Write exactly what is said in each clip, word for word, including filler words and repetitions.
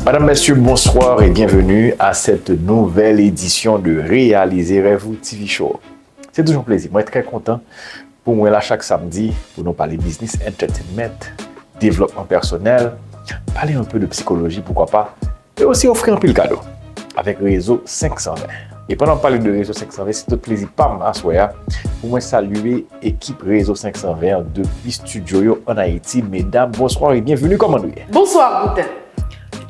Madame, messieurs, bonsoir et bienvenue à cette nouvelle édition de Réalize Rèv Ou T V Show. Se toujou yon plezi. Mwen trè kontan pou mwen la chak samdi pou nou pale biznis, entertainment, devlopman pèsonèl, pale un peu de psychologie, pourquoi pas, e osi ofri anpil kado avèk Rezo senk san ven. E pandan m pale de Rezo senk san ven, se tout plezi pa m aswè a pou mwen salye ekip Rezo senk san ven an depi estidyo yo ann Ayiti. Medam, bonsoir et bienvenue, kòman nou ye? Bonsoir, Boutan.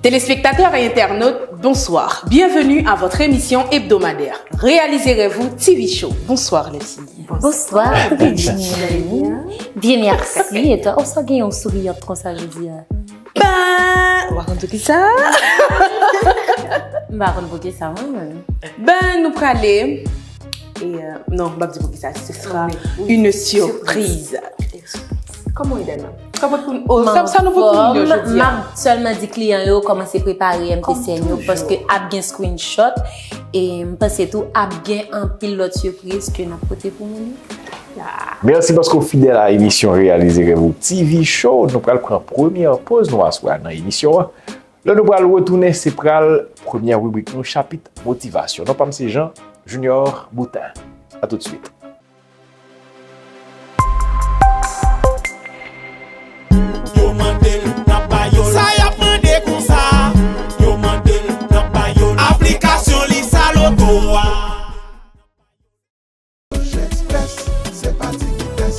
Téléspectateurs et internautes, bonsoir. Bienvenue à votre émission hebdomadaire, Réalize Rèv Ou T V Show. Bonsoir, les filles. Bonsoir, Virginie. Bien, merci. Et toi? Ou sa gen yon souriante konsa jodi a? Ben, ou pa konn pou ki sa? M pa konn pou ki sa, mwen menm. Ben, nou prale. E, euh, non, m p ap di pou ki sa. Ce sera une surprise. Kòman w ye, Dana? Sa, sa nou pot pou nou jodi a? M ap sèlman di kliyan yo kòmanse prepare M T C N yo, paske ap gen screenshot, e m panse tou ap gen anpil lòt sipriz ke n ap pote pou moun yo. Mèsi paske w fidèl a emisyon Réalize Rèv Ou T V Show. Nou pral pran premyè poz nou aswè a nan emisyon an. Lè nou pral retounen, se pral premyè ribrik nou, chapit motivasyon. Non pa m se Jean Junior Boutin. A tout de suite. Yo mande l, n ap ba yo l. Sa y ap mande konsa? Yo mande l, n ap ba yo l. Aplikasyon li sa loto a. Sojexpress, se pa ti vitès.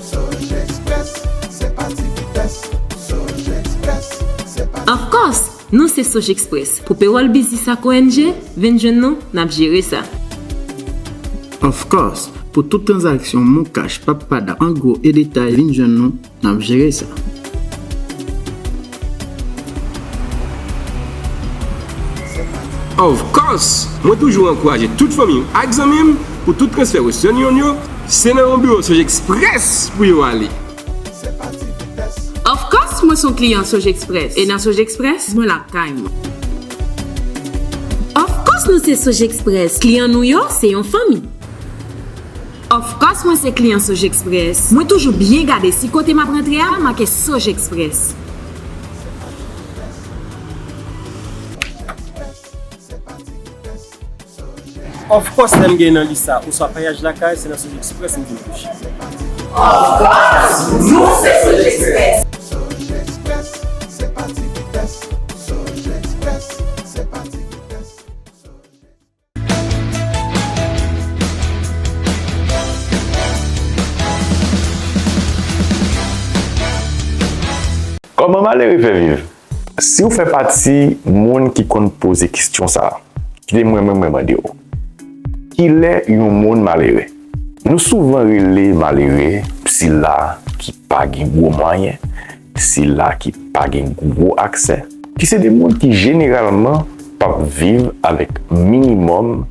Sojexpress, se pa ti vitès. Sojexpress, se pa ti vitès. Of course! Nou se Sojexpress. Pou pewòl biznis ak O N G, vin jwenn nou, n ap jere sa. Of course, pou tout tranzaksyon Moncash, Pap Pada, an gwo e detay, vin jwenn nou, n ap jere sa. Of course, mwen toujou ankouraje tout fanmi m ak zanmi m pou tout transfè Western Union yo, se nan yon biwo Sojexpress pou yo ale. Of course, mwen se yon kliyan Sojexpress. E nan Sojexpress, mwen lakay mwen. Of course, nou se Sojexpress. Kliyan nou yo, se yon fanmi. Of course, mwen se kliyan Sojexpress. Mwen toujou byen gade si kote m ap rantre a make Sojexpress. Of course, lè m gen nan lis sa, oswa payaj lakay, se nan Sojexpress m vin touche. Of course, nou se Sojexpress. Sojexpress, se pa ti vitès. Sojexpress, se pa ti vitès. Kòman malere fè viv? Si w fè pati moun ki konn poze kesyon sa a, kite mwen menm mwen mande w, kilè yon moun malere? Nou souvan rele malere sila ki pa gen gwo mwayen, sila ki pa gen gwo aksè, ki se de moun ki jeneralman p ap viv avèk minimòm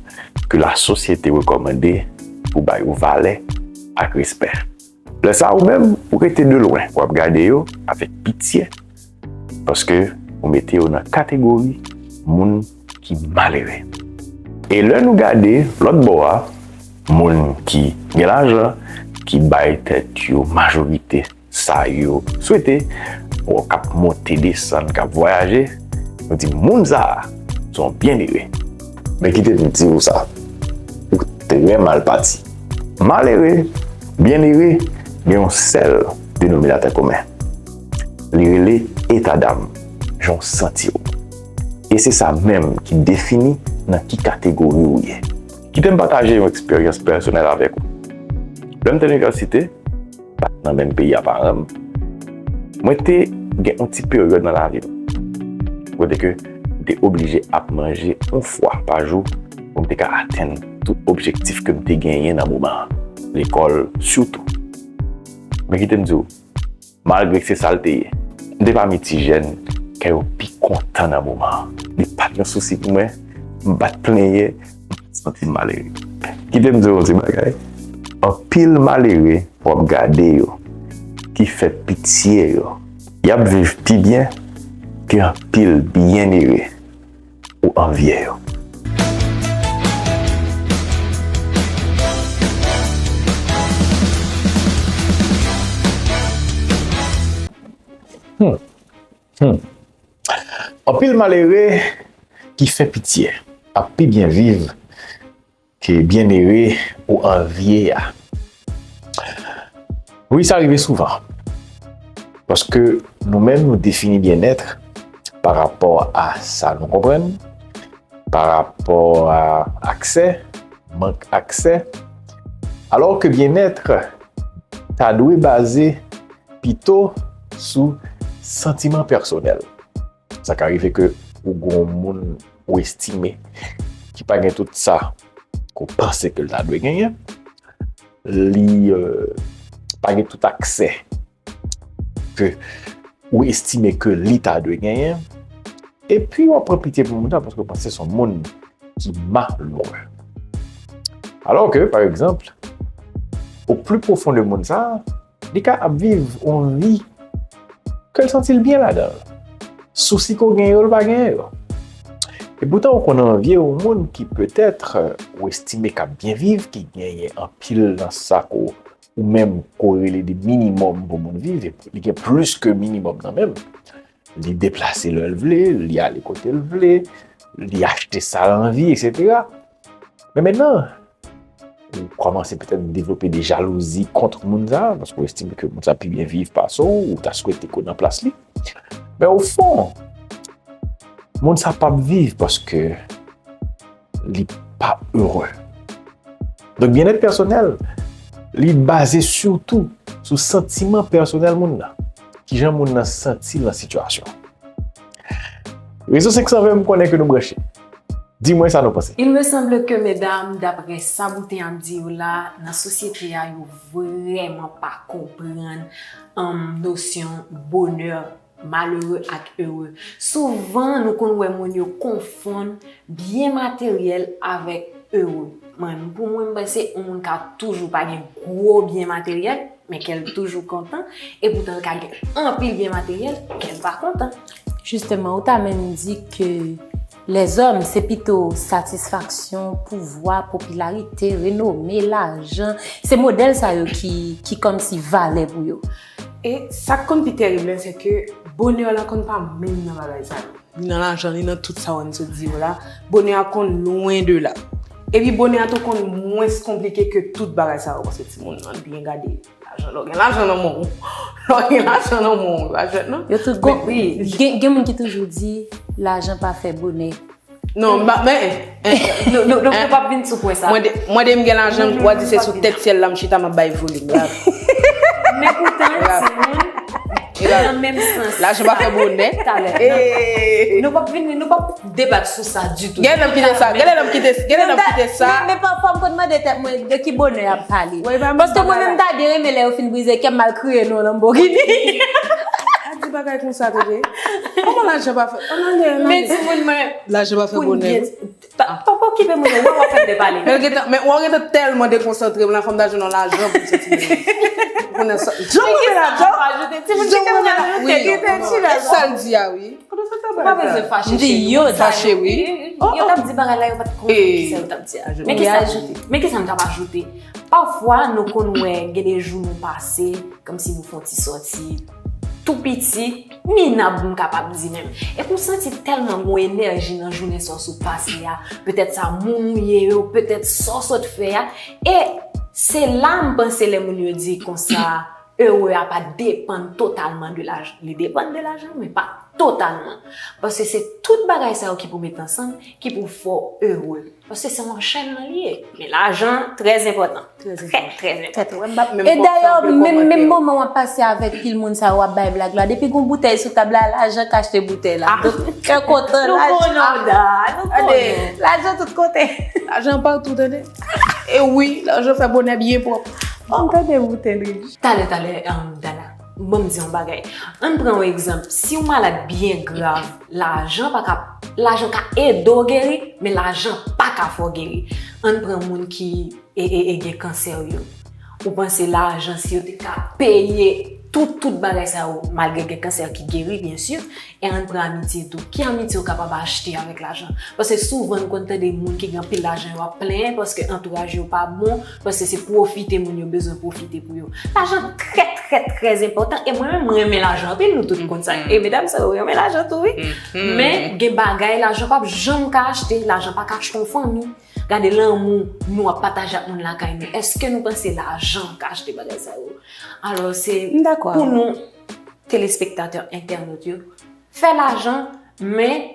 ke lasosyete rekòmande pou ba yo valè ak respè. Lè sa a, ou menm, ou rete de lwen, w ap gade yo avèk pitye, paske ou mete yo nan kategori moun ki malere. E lè nou gade lòt bò a, moun ki gen lajan, ki bay tèt yo majorite sa yo swete, ou k ap monte desann, k ap vwayaje, nou di moun sa a se yon byenere. Men kite m di w sa, ou trè mal pati. Malere, byenere, gen yon sèl denominatè komen. Li rele eta dam, jan w santi w. E se sa menm ki defini nan ki kategori ou ye. Kite m pataje yon eksperyans pèsonèl avèk ou. Lè m te inivèsite, m pa t nan menm peyi a paran m, mwen te gen yon ti peryòd nan lavi m kote ke m te oblije ap manje yon fwa pa jou pou m te ka atenn tout objektif ke m te genyen nan moman an, lekòl sitou. Men kite m di w, malgre se sa l te ye, m te pami ti jèn ke yo pi kontan nan moman an. Li pa t yon sousi pou mwen, m pa t plenyen, m pa t santi m malere. Kite m di w yon ti bagay. Anpil malere w ap gade yo ki fè pitye yo, y ap viv pi byen ke anpil byenere ou anvye yo. Hmm. Hmm. Anpil malere ki fè pitye ap pi byen viv ke byennere ou anvye a. Wi, sa rive souvan. Paske nou menm, nou defini byennèt pa rapò a sa nou konprann, pa rapò a aksè, mank aksè, alò ke byennèt ta dwe baze pito sou santiman pèsonèl. Sa ka rive ke ou gon moun ou estime ki pa gen tout sa ke w panse ke l ta dwe genyen. Li euh, pa gen tout aksè ke ou estime ke li ta dwe genyen. Epi w ap pran pitye pou moun sa paske w panse se yon moun ki malere. Alò ke, pa egzanp, o pli pwofon de moun sa, li ka ap viv yon vi ke l santi l byen ladan l. Sousi ke w genyen yo, l pa genyen yo. E poutan, ou konn anvye yon moun ki petèt ou estime k ap byen viv, ki genyen anpil nan sa ke w, ou menm ke w rele de minimòm pou moun viv, e li gen plis ke minimòm nan menm. Li deplase lè l vle, li ale kote l vle, li achte sa l anvi, etsetera. Men mentnan, ou kòmanse petèt devlope de jalouzi kont moun sa, paske w estime ke moun sa pi byen viv pase w, ou ta swete ke w nan plas li. Men o fon, moun sa p ap viv paske li pa ere. Donk, byennèt pèsonèl, li baze sitou sou santiman pèsonèl moun nan. Kijan moun nan santi l nan sitiyasyon an. Rezo senk san ven, m konnen ke nou branche. Di mwen sa nou panse. Il me semble que, medam, daprè sa Bouteille ap di yo la, nan sosyete a, yo vrèman pa konprann, um, nosyon bonè, malere ak ere. Souvan, nou konn wè moun yo konfonn byen materyèl avèk ere. Mwen, pou mwen, m panse yon moun ka toujou pa gen gwo byen materyèl, men ke l toujou kontan, e poutan l ka gen anpil byen materyèl, ke l pa kontan. Jisteman, ou ta menm di ke lèzòm se pito satisfaksyon, pouvwa, popilarite, renome, lajan. Se modèl sa yo ki, ki kòmsi valè pou yo. E sa k konn pi tèrib la, se ke bonè la konn pa menm nan bagay sa yo. Li nan lajan, li nan tout sa w sot di yo la. Bonè a konn lwen de la. Epi bonè a tou konn mwens konplike ke tout bagay sa yo, paske timoun nan byen gade. Lajan, lè w gen lajan nan men w, lè w gen lajan nan men w, lajan, non? Yo tout gon, gen, gen moun ki toujou di, lajan pa fè bonè. Non, m pa, men, eh, eh, nou, nou, nou, nou p ap vin sou pwen sa. Mwen de, mwen de m gen lajan, w a di se sou tèt syèl la m chita, m ap bay volim. Grav. Men poutan, timoun, nan menm sans. Lajan pa fè bonè. Talè. Nou p ap vin, nou p ap debat sou sa ditou. Gen lè m kite sa, gen lè m kite, gen lè m kite sa. Men, men pafwa m konn mande tèt mwen de ki bonè y ap pale. Paske mwen menm m ta byen renmen lè yo fin brize kè m, m al kriye nan yon Lamborghini. A di bagay konsa, tande. Kòman lajan pa fè? Ann ale, ann ale. Men timoun mwen. Lajan pa fè bonè. Pa, pa, pa okipe moun yo, wè w ap fè m depale. Men gentan, men w gentan tèlman dekonsantre, m la fè m ta jwenn yon lajan pou m soti menm. Ou konnen sa. Jan mwen la, jan. Timoun ki te mwen la, wi, kite ti la. E sa l di a, wi. Ou pa bezwen fache, cheri. Fache, wi. Yo t ap di bagay la, yo pa t konprann kisa yo t ap di a. Men kisa, men kisa m t ap ajoute? Pafwa, nou konn wè, gen de jou nou pase, kòmsi nou fè yon ti sòti tou piti, minab, m kapab di menm. Epi w santi tèlman gon enèji nan jounen sa w sot pase a, petèt sa moun ou ye yo, petèt sa w sot fè a. E se la m panse lè moun yo di konsa, ere a pa depann totalman de lajan. Li depann de lajan, men pa totalman. Paske se tout bagay sa yo ki pou met ansanm, ki pou fè w ere. Paske se yon anchènman li ye. Men lajan, trè enpòtan. Trè, trè enpòtan. E dayè, menm, menm moman w ap pase avèk pil moun sa yo, w ap bay blag la. Depi gon boutèy sou tab la, lajan k achte boutèy la. Donk, kè kontan, lajan. Nou konnen w da, nou konnen. Lajan tout kote. Lajan patou, tande. E wi, lajan fè bonè byen pwòp. Ban m tande boutèy li. Talè, talè, um, Dana, ban m di yon bagay. Ann pran yon egzanp. Si w malad byen grav, lajan pa ka, lajan ka ede w geri, men lajan pa ka fè w geri. Ann pran moun ki e, e, e gen kansè yo. Ou panse lajan, si yo te ka peye tout, tout bagay sa yo, malgre gen kansè ki geri, byen si, e ann pran amitye tou. Ki amitye w kapab achte avèk lajan? Paske souvan nou konn tande moun ki gen anpil lajan yo ap plenyen paske antouraj yo pa bon, paske se pwofite moun yo bezwen pwofite pou yo. Lajan trè, trè, trè enpòtan. E mwen menm, mwen renmen lajan anpil, nou tout konn sa. E medam sa yo renmen lajan tou, wi. Men gen bagay lajan p ap janm ka achte, lajan pa ka achte yon fanmi. Gade lanmou nou ap pataje ak moun lakay nou. Èske nou panse lajan ka achte bagay sa yo? Alò, se pou nou, telespektatè, entènot yo, fè lajan, men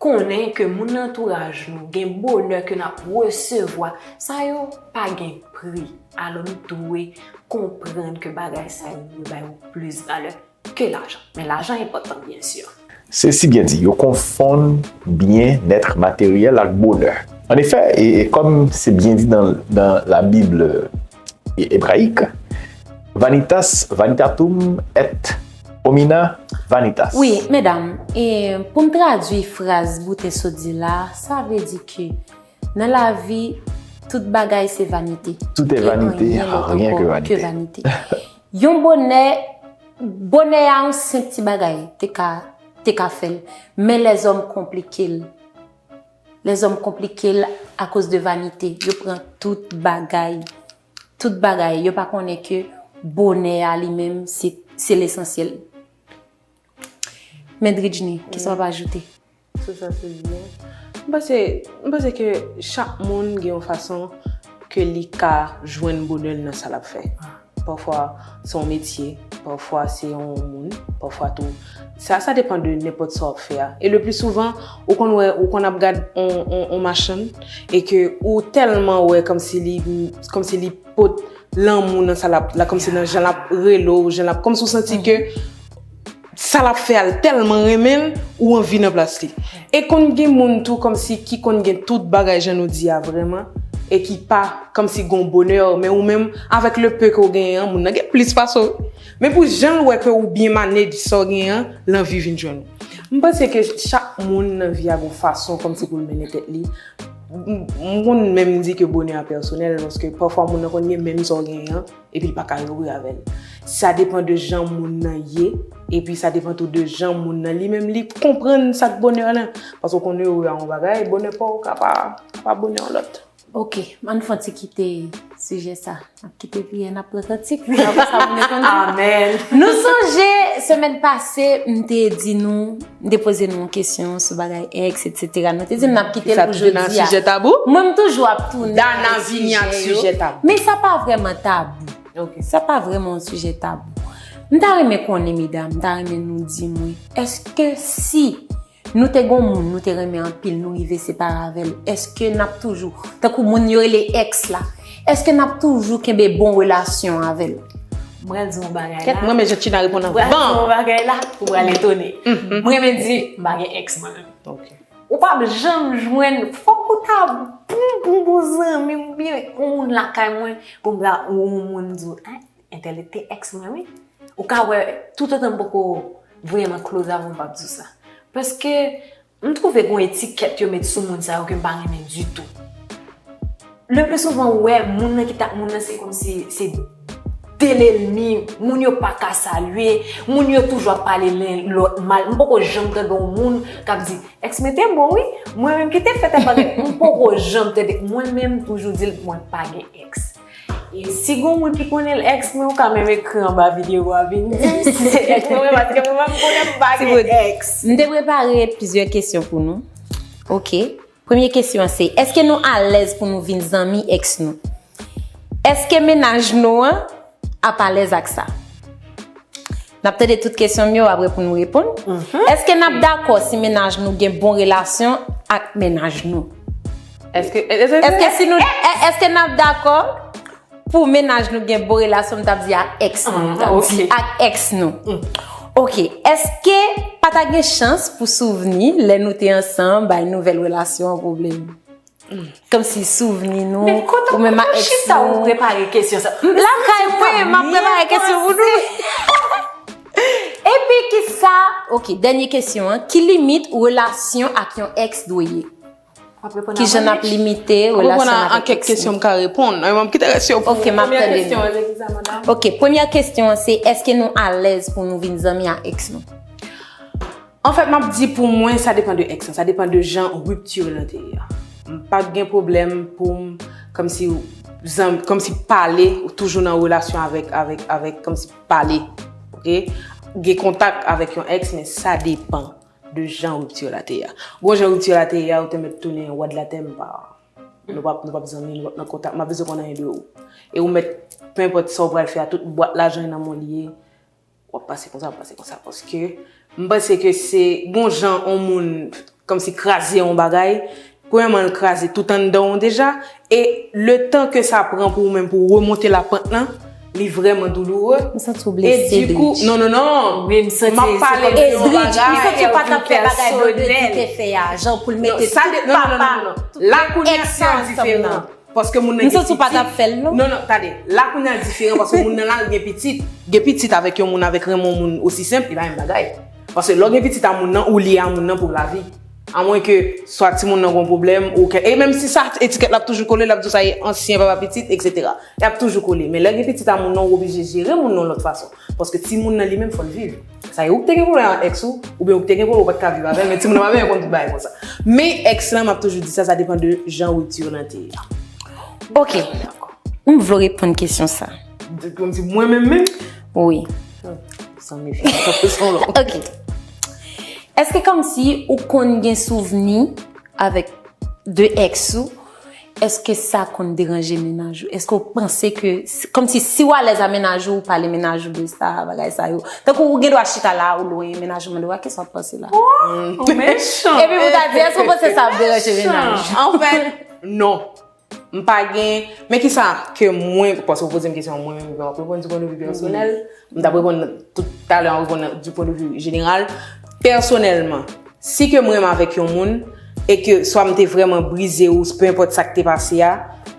konnen ke moun nan antouraj nou gen bonè ke n ap resevwa, sa yo pa gen pri. Alò, nou dwe konprann ke bagay sa yo, yo ba yo plis valè ke lajan. Men lajan enpòtan, byen si. Se si byen di, yo konfonn byen nèt materyèl ak bonè. An efè, e, e kòm se byen di nan, nan la Bible ebrayik, vanitas vanitatum et homina vanitas. Wi, medam, e pou m tradui fraz Boute sot di la, sa vle di ke nan lavi, tout bagay se vanite. Tout est vanité, E anyen lòt rien que ankò vanité. Ke vanite. Yon bonè, bonè a yon senp ti bagay te ka, te ka fè l. Men lèzòm konplike l. Lèzòm konplike l akoz de vanite. Yo pran tout bagay. Tout bagay. Yo pa konnen ke bonè a li menm, se, se lesansyèl. Men Dridjny, kisa w ap ajoute? Sou sa sou li an. M panse, m panse ke chak moun gen yon fason ke li ka jwenn bonè l nan sa l ap fè. Pafwa, se yon metye, pafwa, se yon moun, pafwa tou. Sa, sa depann de nenpòt sa w ap fè a. E le pli souvan, ou konn wè, ou konn ap gad on, on, on machann, e ke ou tèlman wè kòmsi li, kòmsi li pot lanmou nan sa l ap, la, kòmsi nan jan l ap rele w, jan l ap, kòmsi w santi ke sa l ap fè a l tèlman renmen l, ou anvi nan plas li. E konn gen moun tou kòmsi ki konn gen tout bagay jan nou di a vrèman, e ki pa kòmsi gon bonè, men ou menm, avèk le peu ke w genyen an, moun nan gen plis pase w. Men pou jan l wè ke ou byen manage sa w genyen an, l anvi vin jwenn ou. M panse ke chak moun nan vi a gon fason kòmsi pou l mennen tèt li. M, m konn menm di ke bonè a pèsonèl, paske pafwa moun nan konn gen menm sa w genyen an, epi l pa ka ere avè l. Sa depann de jan moun nan ye, epi sa depann tou de jan moun nan li menm li konprann sa k bonè lan. Paske w konn ere a yon bagay, bonè pa w ka pa, ka pa bonè yon lòt. Ok, ann fè yon ti kite sijè sa. N ap kite priyè, n ap pran kantik, pou apre sa moun yo konn di. Amèn. Nou sonje, semèn pase, m te di nou, m te poze nou yon kesyon sou bagay ex, et cetera. Nou te di m n ap kite l Sa pou tounen nan jodi a. Sijè tabou? Mwen, m toujou ap tounen Dana nan vini ak sijè yo. Sijè tabou. Men sa pa vrèman tabou. Ok. Sa pa vrèman yon sijè tabou. M ta renmen konnen, medam, m ta renmen nou di mwen, èske si nou te gon moun, nou te renmen anpil, nou rive separe avè l, èske n ap toujou, tankou moun yo rele ex la, èske n ap toujou kenbe bon relasyon avè l? M pral di yon bagay Kèt, la. mwen, men Jachina reponn M pral di anvan. Yon bagay la, ou pral etone. Mwen menm di, m pa gen ex mwen menm. Ok. Ou p ap janm jwenn, fòk ou ta bon, bon, bon zanmi m oubyen yon moun lakay mwen, pou m ta, yon moun di w, "Hein, entèl te ex mwen, wi." Ou ka wè, toutotan m poko vrèman close avè w, m p ap di w sa. Paske, m twouve gon etikèt yo met sou moun sa yo ke m pa renmen ditou. Le pli souvan, ou wè, moun nan ki t ak moun nan, se kòmsi, se de lènmi, moun yo pa ka salye, moun yo toujou ap pale len lòt mal. M poko janm tande yon moun k ap di, "Ex mwen te bon, wi, mwen menm ki te fè tèl bagay." M poko janm tande, mwen menm toujou di l, "Mwen pa gen ex." E si gon moun ki konnen l ex mwen, ou ka menm ekri anba videyo a, vin di m si se ex mwen, paske mwen menm konnen m pa gen ex. M te prepare plizyè kesyon pou nou. Ok. Premye kesyon an se, èske nou alèz pou nou vin zanmi ex nou? Èske mennaj nou an ap alèz ak sa? N ap tande tout kesyon m yo apre pou nou reponn. Èske n ap dakò si mennaj nou gen bon relasyon ak mennaj nou? Èske, èske, Èske si nou, è- èske n ap dakò pou mennaj nou gen bon relasyon, m t ap di ak ex nou, m t ap di ak ex nou. Ok, èske pa ta gen chans pou souvni lè nou te ansanm bay nouvèl relasyon an pwoblèm? Kòmsi souvni nou, Men kote ou menm w ak ex chita ou nou. Prepare kesyon sa? Lakay mwen, m ap prepare kesyon pou nou. Epi kisa, ok, dènye kesyon an, ki limit relasyon ak yon ex dwe ye? Ki jan n ap limite Ou konprann relasyon an avèk kèk ex kesyon nou? M ka reponn. Mwen, m kite kesyon pou Ok, m ap tande nou. An se ki sa, madam? Ok, premyè kesyon an se, èske nou alèz pou nou vin zanmi ak ex nou? Anfèt, m ap di pou mwen, sa depann de ex lan, sa depann de jan ripti lan te ye a. M p ap gen pwoblèm pou m, kòmsi, zanmi, kòmsi pale, ou toujou nan relasyon avèk, avèk, avèk, kòmsi pale, oke? Gen kontak avèk yon ex, men sa depan de jan ripti la te ye a. Gon jan ripti la te ye a, ou te mèt tounen wa de la tè, m pa, nou p ap, nou p ap zanmi, nou p ap nan kontak, m pa bezwen konn anyen de ou. E ou mèt, penpòt sa ou pral fè a, tout bwat lajan nan men w li ye, w ap pase konsa, w ap pase konsa. Paske m panse ke se gon jan yon moun kòmsi kraze yon bagay, premyèman, l kraze tout anndan w deja, e letan ke sa pran pou ou menm pou w remonte lapant lan, li vrèman douloure. M santi w blese, Edric. Non, non, non. M ap pale de yon bagay ki pèsonèl. Edric, m santi w pa t ap fè bagay Blondedy te fè a, jan pou l mete tout papa, tout ex ansanm nan. Paske moun nan gen pitit. M santi w pa t ap fè l, non. Non, non, tande. La kounye a diferan paske moun nan la gen pitit. Gen pitit avèk yon moun, avèk renmen yon moun osi senp, li pa menm bagay. Paske lè w gen pitit a moun nan, ou lye a moun nan pou lavi. Amwen ke swa timoun nan gon pwoblèm, ou ke, e menm si sa etikèt la ap toujou kole, l ap di w sa e ansyen papa pitit, etsetera. Y ap toujou kole. Men lè gen pitit a moun nan, ou oblije jere moun nan yon lòt fason. Paske timoun nan li menm fò l viv. Sa e ou ki te gen pwoblèm ak ex ou, oubyen ou ki te gen pwoblèm ou pa t ka viv avè l, men timoun nan pa bezwen konn tout bagay konsa. Men ex lan, m ap toujou di sa, sa depan de jan ripti lan te ye a. Ok. M vle w reponn kesyon sa. Kòmsi mwen menm menm? Wi. San mefyans, sa pran son lò. Ok. Èske kòmsi ou konn gen souvni avèk de ex ou, èske sa konn deranje mennaj ou? Èske w panse ke, kòmsi si w alèz a mennaj ou, ou pale mennaj ou de sa, bagay sa yo? Tankou ou gen dwa chita la, ou lwen mennaj ou, mande w, "A kisa w ap panse la?" Ou mechan. Epi ou ta di, "Èske w panse sa ap deranje mennaj ou?" Anfèt, non. M pa gen, men kisa ke mwen, paske w poze m kesyon an, mwen menm, m ap reponn di pwendvi pèsonèl. M t ap reponn tout talè, an reponn di pwendvi jeneral. Pèsonèlman, si ke m renmen avèk yon moun, e ke swa m te vrèman brize ou, pe enpòt sa k te pase a,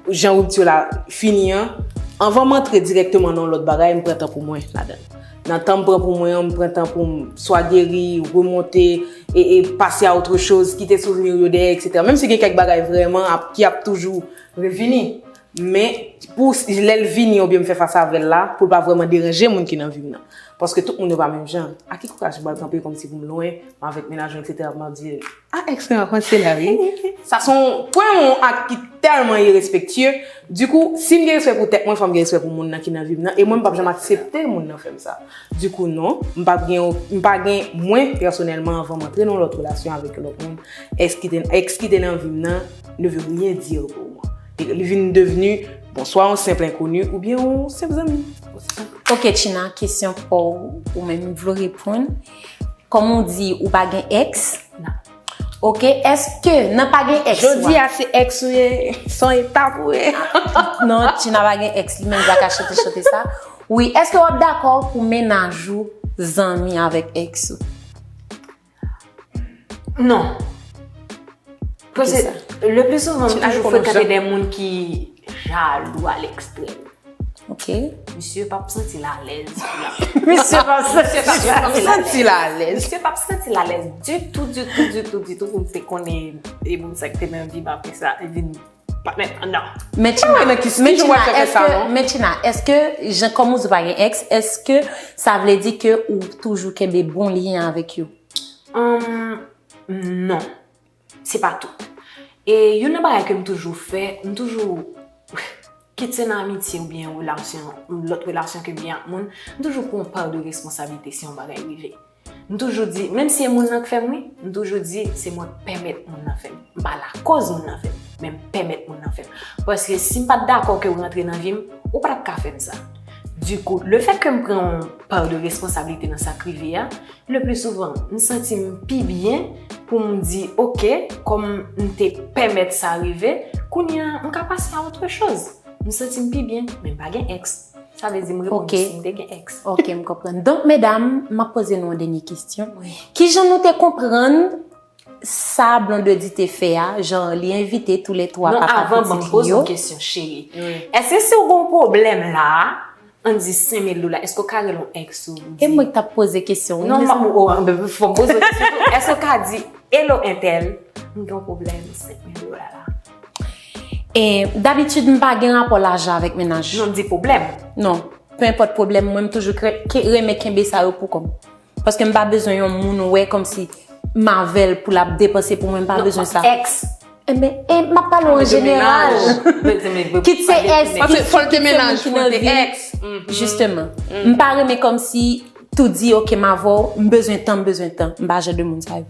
jan ripti la fini an, anvan m antre dirèkteman nan yon lòt bagay, m pran tan pou mwen ladan l. Nan tan m pran pou mwen an, m pran tan pou m swa geri, remonte, e, e pase a otre choz, kite souvni yo dèyè, etsetera. Menm si gen kèk bagay vrèman ap, ki ap toujou revini. Men, pou lè l vini oubyen m fè fas avè l la, pou l pa vrèman deranje moun ki nan vi m nan. Paske tout moun yo pa menm jan. A ki kouraj m pral kanpe kòmsi pou m lwen, m avèk mennaj mwen, etsetera, pou m ap di, "A, ex mwen ap panse la, wi." Sa se yon, premye, yon ak ki tèlman irespektye. Dikou, si m gen respè pou tèt mwen, fò m gen respè pou moun nan ki nan vi m nan. E mwen, m p ap janm aksepte moun nan fè m sa. Dikou, non, m p ap gen, m pa gen, mwen, pèsonèlman, anvan m antre nan yon lòt relasyon avèk yon lòt moun, ex ki te, ex ki te nan vi m nan, ne veut rien dire pour moi. Li vin devni, bon, swa yon senp enkoni oubyen yon senp zanmi. Ok, China, kesyon pa w, ou menm vle reponn. Kòm ou di, ou pa gen ex. Ok, èske nan pa gen ex ou a? Jodi a se ex ou ye, se yon etap ou ye. Non, China pa gen ex, li menm li pa ka chante chante sa. Wi, èske w ap dakò pou mennaj ou zanmi avèk ex ou? Non. Paske le plus souvent, m toujou frekante de moun ki jalou a lekstrèm. Ok. Misye p ap santi l alèz pou l ap. Misye p ap santi l alèz. Misye p ap santi l alèz ditou, ditou, ditou, ditou, pou m te konnen e moun sa ki te nan vi m apre sa, e vin patnè m anndan. Men China, men China, èske, men China, èske, jan kòm ou di w pa gen ex, èske sa vle di ke ou toujou kenbe bon lyen avèk yo? Hum, non. Se pa tout. E youn nan bagay ke m toujou fè, m toujou, kit se nan amitye oubyen relasyon, lòt relasyon ke m gen ak moun, m toujou pran yon pa de responsablite si yon bagay rive. M toujou di, menm si e moun nan k fè m wi, m toujou di se mwen k pèmèt moun nan fè m. M pa lakoz moun nan fè m, men m pèmèt moun nan fè m. Paske si m pa t dakò ke w rantre nan vi m, ou pa t ap ka fè m sa. Dikou, lefèt ke m pran yon pa de responsablite nan sa k rive a, le plus souvent, m santi m pi byen pou m di, oke, kòm m te pèmèt sa rive, kounye a, m ka pase a otre choz. M santi m pi byen, men m pa gen ex. Sa vle di m reponn si m te gen ex. Ok, m konprann. Donk, medam, m ap poze nou yon dènye kesyon. Kijan nou te konprann sa Blondedy te fè a, jan li envite tou le twa papa pitit li yo? Non, avan, ban m poze w kesyon, cheri. Èske si w gen yon pwoblèm la, ann di senk mil dola, èske w ka rele yon ex ou? E mwen ki t ap poze kesyon wi. Non, m ap, fò m poze w kesyon tou. Èske w ka di, "Hello entèl, m gen yon pwoblèm senk mil dola la"? E dabitid, m pa gen rapò lajan avèk mennaj. Non, m di pwoblèm. Non. Pe enpòt pwoblèm, mwen m toujou renmen kenbe sa yo pou kò m. Paske m pa bezwen yon moun wè kòmsi m avè l pou l ap depanse pou mwen, m pa bezwen sa. Ex. Men, e, m ap pale an jeneral. Kit se ex, Paske fò l te kit se moun mennaj, ki fò l nan te vi m. Ex. Jisteman. M pa renmen kòmsi tou di, "Ok, m avè w, m bezwen tan, m bezwen tan." M pa jan de moun sa yo.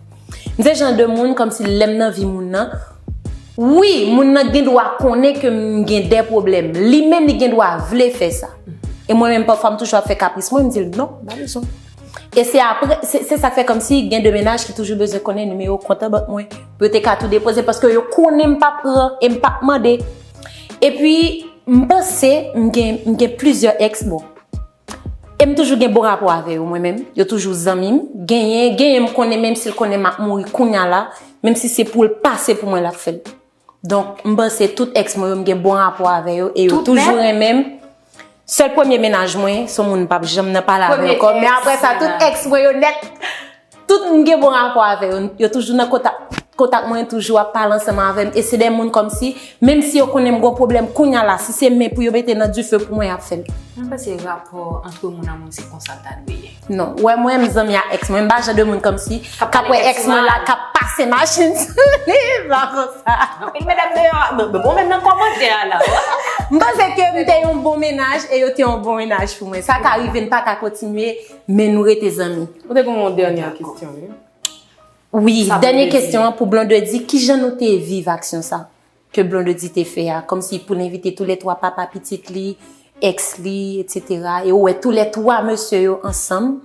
M se jan de moun kòmsi lè m nan vi moun nan, wi, moun nan gen dwa konnen ke m gen de pwoblèm. Li menm, li gen dwa vle fè sa. E mwen menm, pafwa, m toujou ap fè kapris mwen, m di l, "Non, m pa bezwen." E se apre, se se sa k fè kòmsi gen de mennaj ki toujou bezwen konnen nimewo kont an bank mwen. Pou yo te ka tou depoze, paske yo konnen m p ap pran e m p ap mande. Epi, m panse, m gen, m gen plizyè ex, bon. E m toujou gen bon rapò avè yo, mwen menm. Yo toujou zanmi m. Genyen, genyen m konnen, menm si l konnen m ap mouri kounya la, menm si se pou l pase pou mwen l ap fè l. Donk, m panse tout ex mwen yo, m gen bon rapò avè yo, e yo toujou renmen m. Sèl premye mennaj mwen, se yon moun m p ap janm nan pale avè ankò. Men apre sa, tout ex mwen yo nèt, tout m gen bon rapò avè yo. Yo toujou nan kontak, kontak mwen, toujou ap pale ansanm avè m. E se de moun kòmsi, menm si yo konnen m gon pwoblèm kounya la, si se men pou yo mete nan dife pou mwen, y ap fè l. Mwen panse rapò antre moun ak moun se konsa l ta dwe ye. Non, wè mwen, m zanmi ak ex mwen, m pa jan de moun kòmsi k ap wè ex mwen la, k ap pase machin sou li, m pa konsa. Anpil medam deyò, bon, bon, menm nan kòmantè a la. M panse ke m te yon bon mennaj e yo te yon bon mennaj pou mwen. Sa ka rive, n pa ka kontinye, men nou rete zanmi. Ou te gen yon dènye kesyon, wi. Wi, dènye kesyon an pou Blondedy, kijan nou te viv aksyon sa ke Blondedy te fè a, kòmsi pou l envite tou lè twa papa pitit li, ex li, etsetera. E ou wè tou lè twa mesye yo ansanm.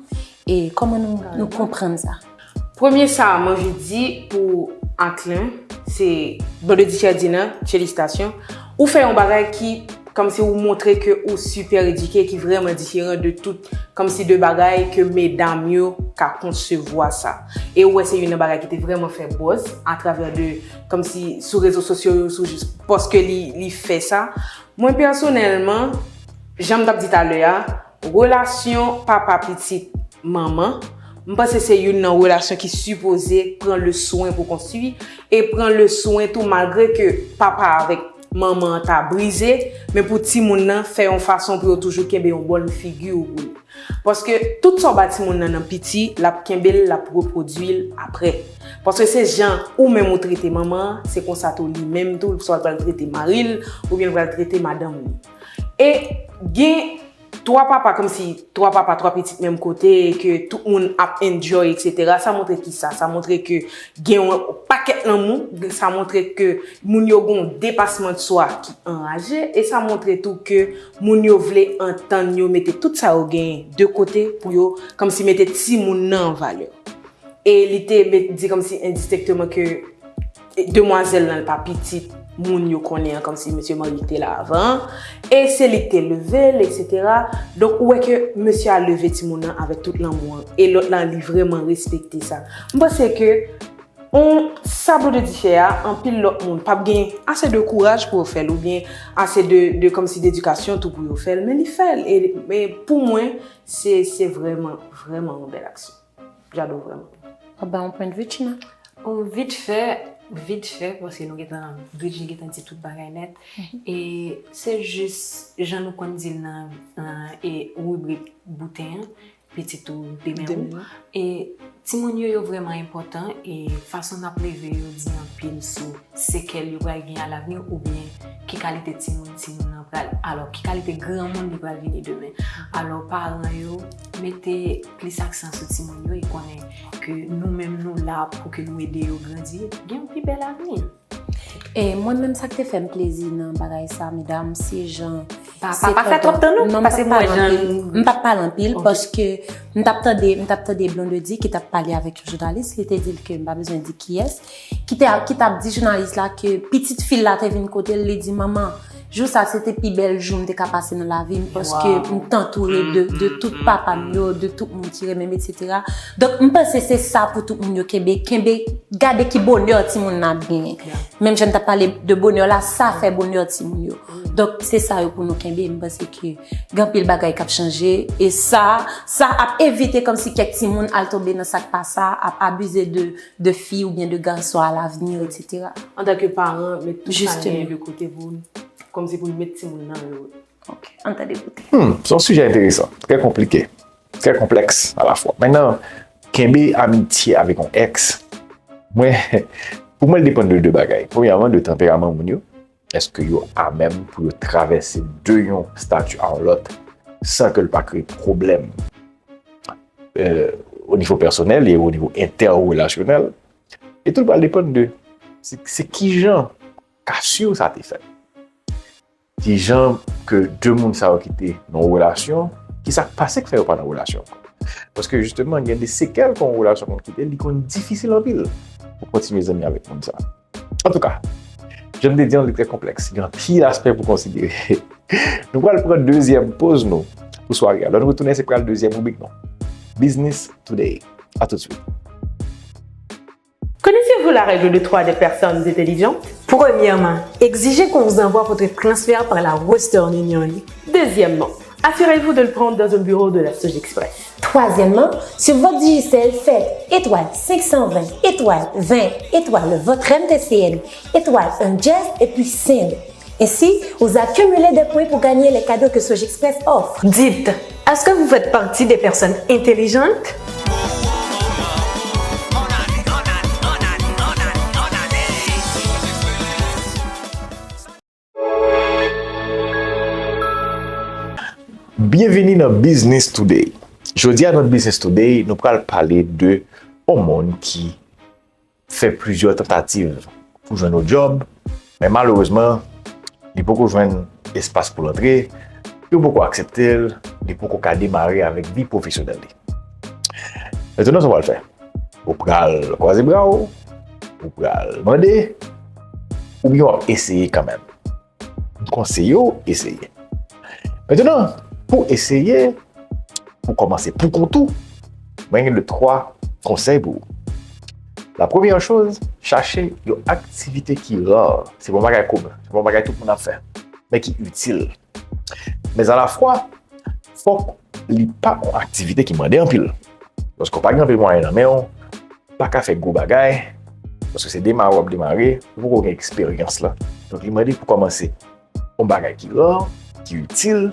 E kòman nou, nou konprann sa? Premye sa, m anvi di pou Atlan, se Blondedy Ferdinand, felisitasyon. Ou fè yon bagay ki, kòmsi ou montre ke ou sipè edike, ki vrèman diferan de tout, kòmsi de bagay ke medam yo ka konsevwa sa. E ou wè se youn nan bagay ki te vrèman fè buzz atravè de, kòmsi sou rezo sosyo yo, sou jis paske li, li fè sa. Mwen pèsonèlman, jan m t ap di talè a, relasyon papa pitit manman, m panse se youn nan relasyon ki sipoze pran le swen pou konstwi e pran le swen tou malgre ke papa avèk manman an ta brize, men pou timoun nan fè yon fason pou yo toujou kenbe yon bòn figi pou li. Paske tout sa w ba timoun nan nan piti, l ap kenbe l, l ap repwodui l apre. Paske se jan ou menm ou trete manman an, se konsa tou li menm tou, swa l pral trete mari l, oubyen l pral trete madanm li. E gen twa papa, kòmsi twa papa, twa pitit menm kote, ke tout moun ap enjoy, etsetera. Sa montre ki sa? Sa montre ke gen yon pakèt lanmou, sa montre ke moun yo gen yon depasman de swa ki anraje, e sa montre tou ke moun yo vle antann yo mete tout sa yo genyen de kote pou yo kòmsi mete timoun nan an valè. E li te met, di kòmsi endistenkteman ke demwazèl lan li pa pitit moun yo konnen an, kòmsi mesye Maril te la avan an, e se li ki te leve l, etsetera. Donk ou wè ke mesye a leve timoun nan avèk tout lanmou an, e lòt la li vrèman respekte sa. M panse ke on sa Blondedy fè a, anpil lòt moun p ap gen ase de kouraj pou yo fè l, oubyen ase de, de kòmsi dedikasyon tou pou yo fè l, men li fè l. E, e pou mwen, se, se vrèman, vrèman yon bèl aksyon. J'adore vrèman. Aba yon pwennvi, China? Bon, vit fè, vit fè, paske nou gentan, Bridgine gentan di tout bagay nèt. E se jis, jan nou konn di l nan, nan e ribrik bouten an, pitit ou demen ou. E timoun yo, yo vrèman enpòtan, e fason n ap leve yo di anpil sou sekèl yo pral gen alavni, oubyen ki kalite timoun timoun nan pral, alò, ki kalite granmoun li pral vini demen. Alò, paran yo, mete plis aksan sou timoun yo e konnen ke nou menm nou la pou ke nou ede yo grandi, gen yon pi bèl avni. E mwen menm, sa k te fè m plezi nan bagay sa, medam, se jan Pa, pa, pa fè twòp tan non, pase pou wè jan. M p ap pale anpil paske m t ap tande, m t ap tande Blondedy ki t ap pale avèk yon jounalis, li te di l ke m pa bezwen di kiyès, ki te, ki t ap di jounalis la ke pitit fi l la te vin kote l, li di, "Manman, jou sa se te pi bèl jou m te ka pase nan lavi m, paske m t antoure de, de tout papa m yo, de tout moun ki renmen m, etsetera." Donk, m panse se sa pou tout moun yo kenbe, kenbe, gade ki bonè timoun nan ap genyen. Menm jan m t ap pale de bonè la, sa fè bonè timoun yo. Donk, se sa yo pou nou kenbe. M panse ke gen anpil bagay k ap chanje. E sa, sa ap evite kòmsi kèk timoun al tonbe nan sa k pa sa, ap abize de, de fi oubyen de gason alavni, etsetera. Antanke paran, met tout sa nou genyen de kote pou, kòmsi pou n met timoun nan yo. Ok, ann tande bout. Hmm, se yon sijè enteresan, trè konplike, trè konplèks alafwa. Mentnan, kenbe amitye avèk yon ex, mwen, Pou mwen, l depann de de bagay. Premyèman, de tanperaman moun yo. Èske yo amenm pou yo travèse de yon stati a yon lòt san ke l pa kreye pwoblèm, euh, o nivo pèsonèl e o nivo entèrelasyonèl? E tou pral depann de se, se kijan kasyo sa te fèt. Kijan ke de moun sa yo ki te nan yon relasyon, ki sa k pase k fè yo pa nan relasyon ankò? Paske jisteman, gen de sekèl ke yon relasyon konn kite, li konn difisil anpil pou kontinye zanmi avèk moun sa. Antouka, jan m te di an, li trè konplèks. Gen anpil aspè pou konsidere. Nou pral pran dezyèm poz nou pou sware a. Lè nou retounen, se pral dezyèm ribrik nou. Business Today. À tout de suite. Connaissez-vous la règle de trois des personnes intelligentes? Premièrement, exigez qu'on vous envoie votre transfert par la Western Union. Deuxièmement, assurez-vous de le prendre dans un bureau de la Sogexpress. Troisièmement, sur votre Digicel, faites étoile cinq cent vingt, étoile vingt, étoile votre M T C N, étoile un dièse et puis send. Ainsi, vous accumulez des points pour gagner les cadeaux que Sogexpress offre. Dites, est-ce que vous faites partie des personnes intelligentes? Byenvini nan Business Today. Jodi a nan Business Today, nou pral pale de yon moun ki fè plizyè tantativ pou jwenn yon djòb, men malerezman, li poko jwenn espas pou l antre, yo poko aksepte l, li poko ka demare avèk vi pwofesyonèl li. Mentnan, sa w pral fè? Ou pral kwaze bra w, ou pral mande, oubyen w ap eseye kanmenm? M konseye w eseye. Mentnan, pou eseye, pou kòmanse pou kont ou, mwen gen de twa konsèy pou ou. La première chose, chache yon aktivite ki ra. Se pa yon bagay komen, se pa yon bagay tout moun ap fè, men ki itil. Men alafwa, fòk li pa yon aktivite ki mande anpil. Paske w pa gen anpil mwayen nan men w, pa ka fè gwo bagay, paske se demare w ap demare, ou poko gen eksperyans la. Donk, li mande pou kòmanse yon bagay ki ra, ki itil,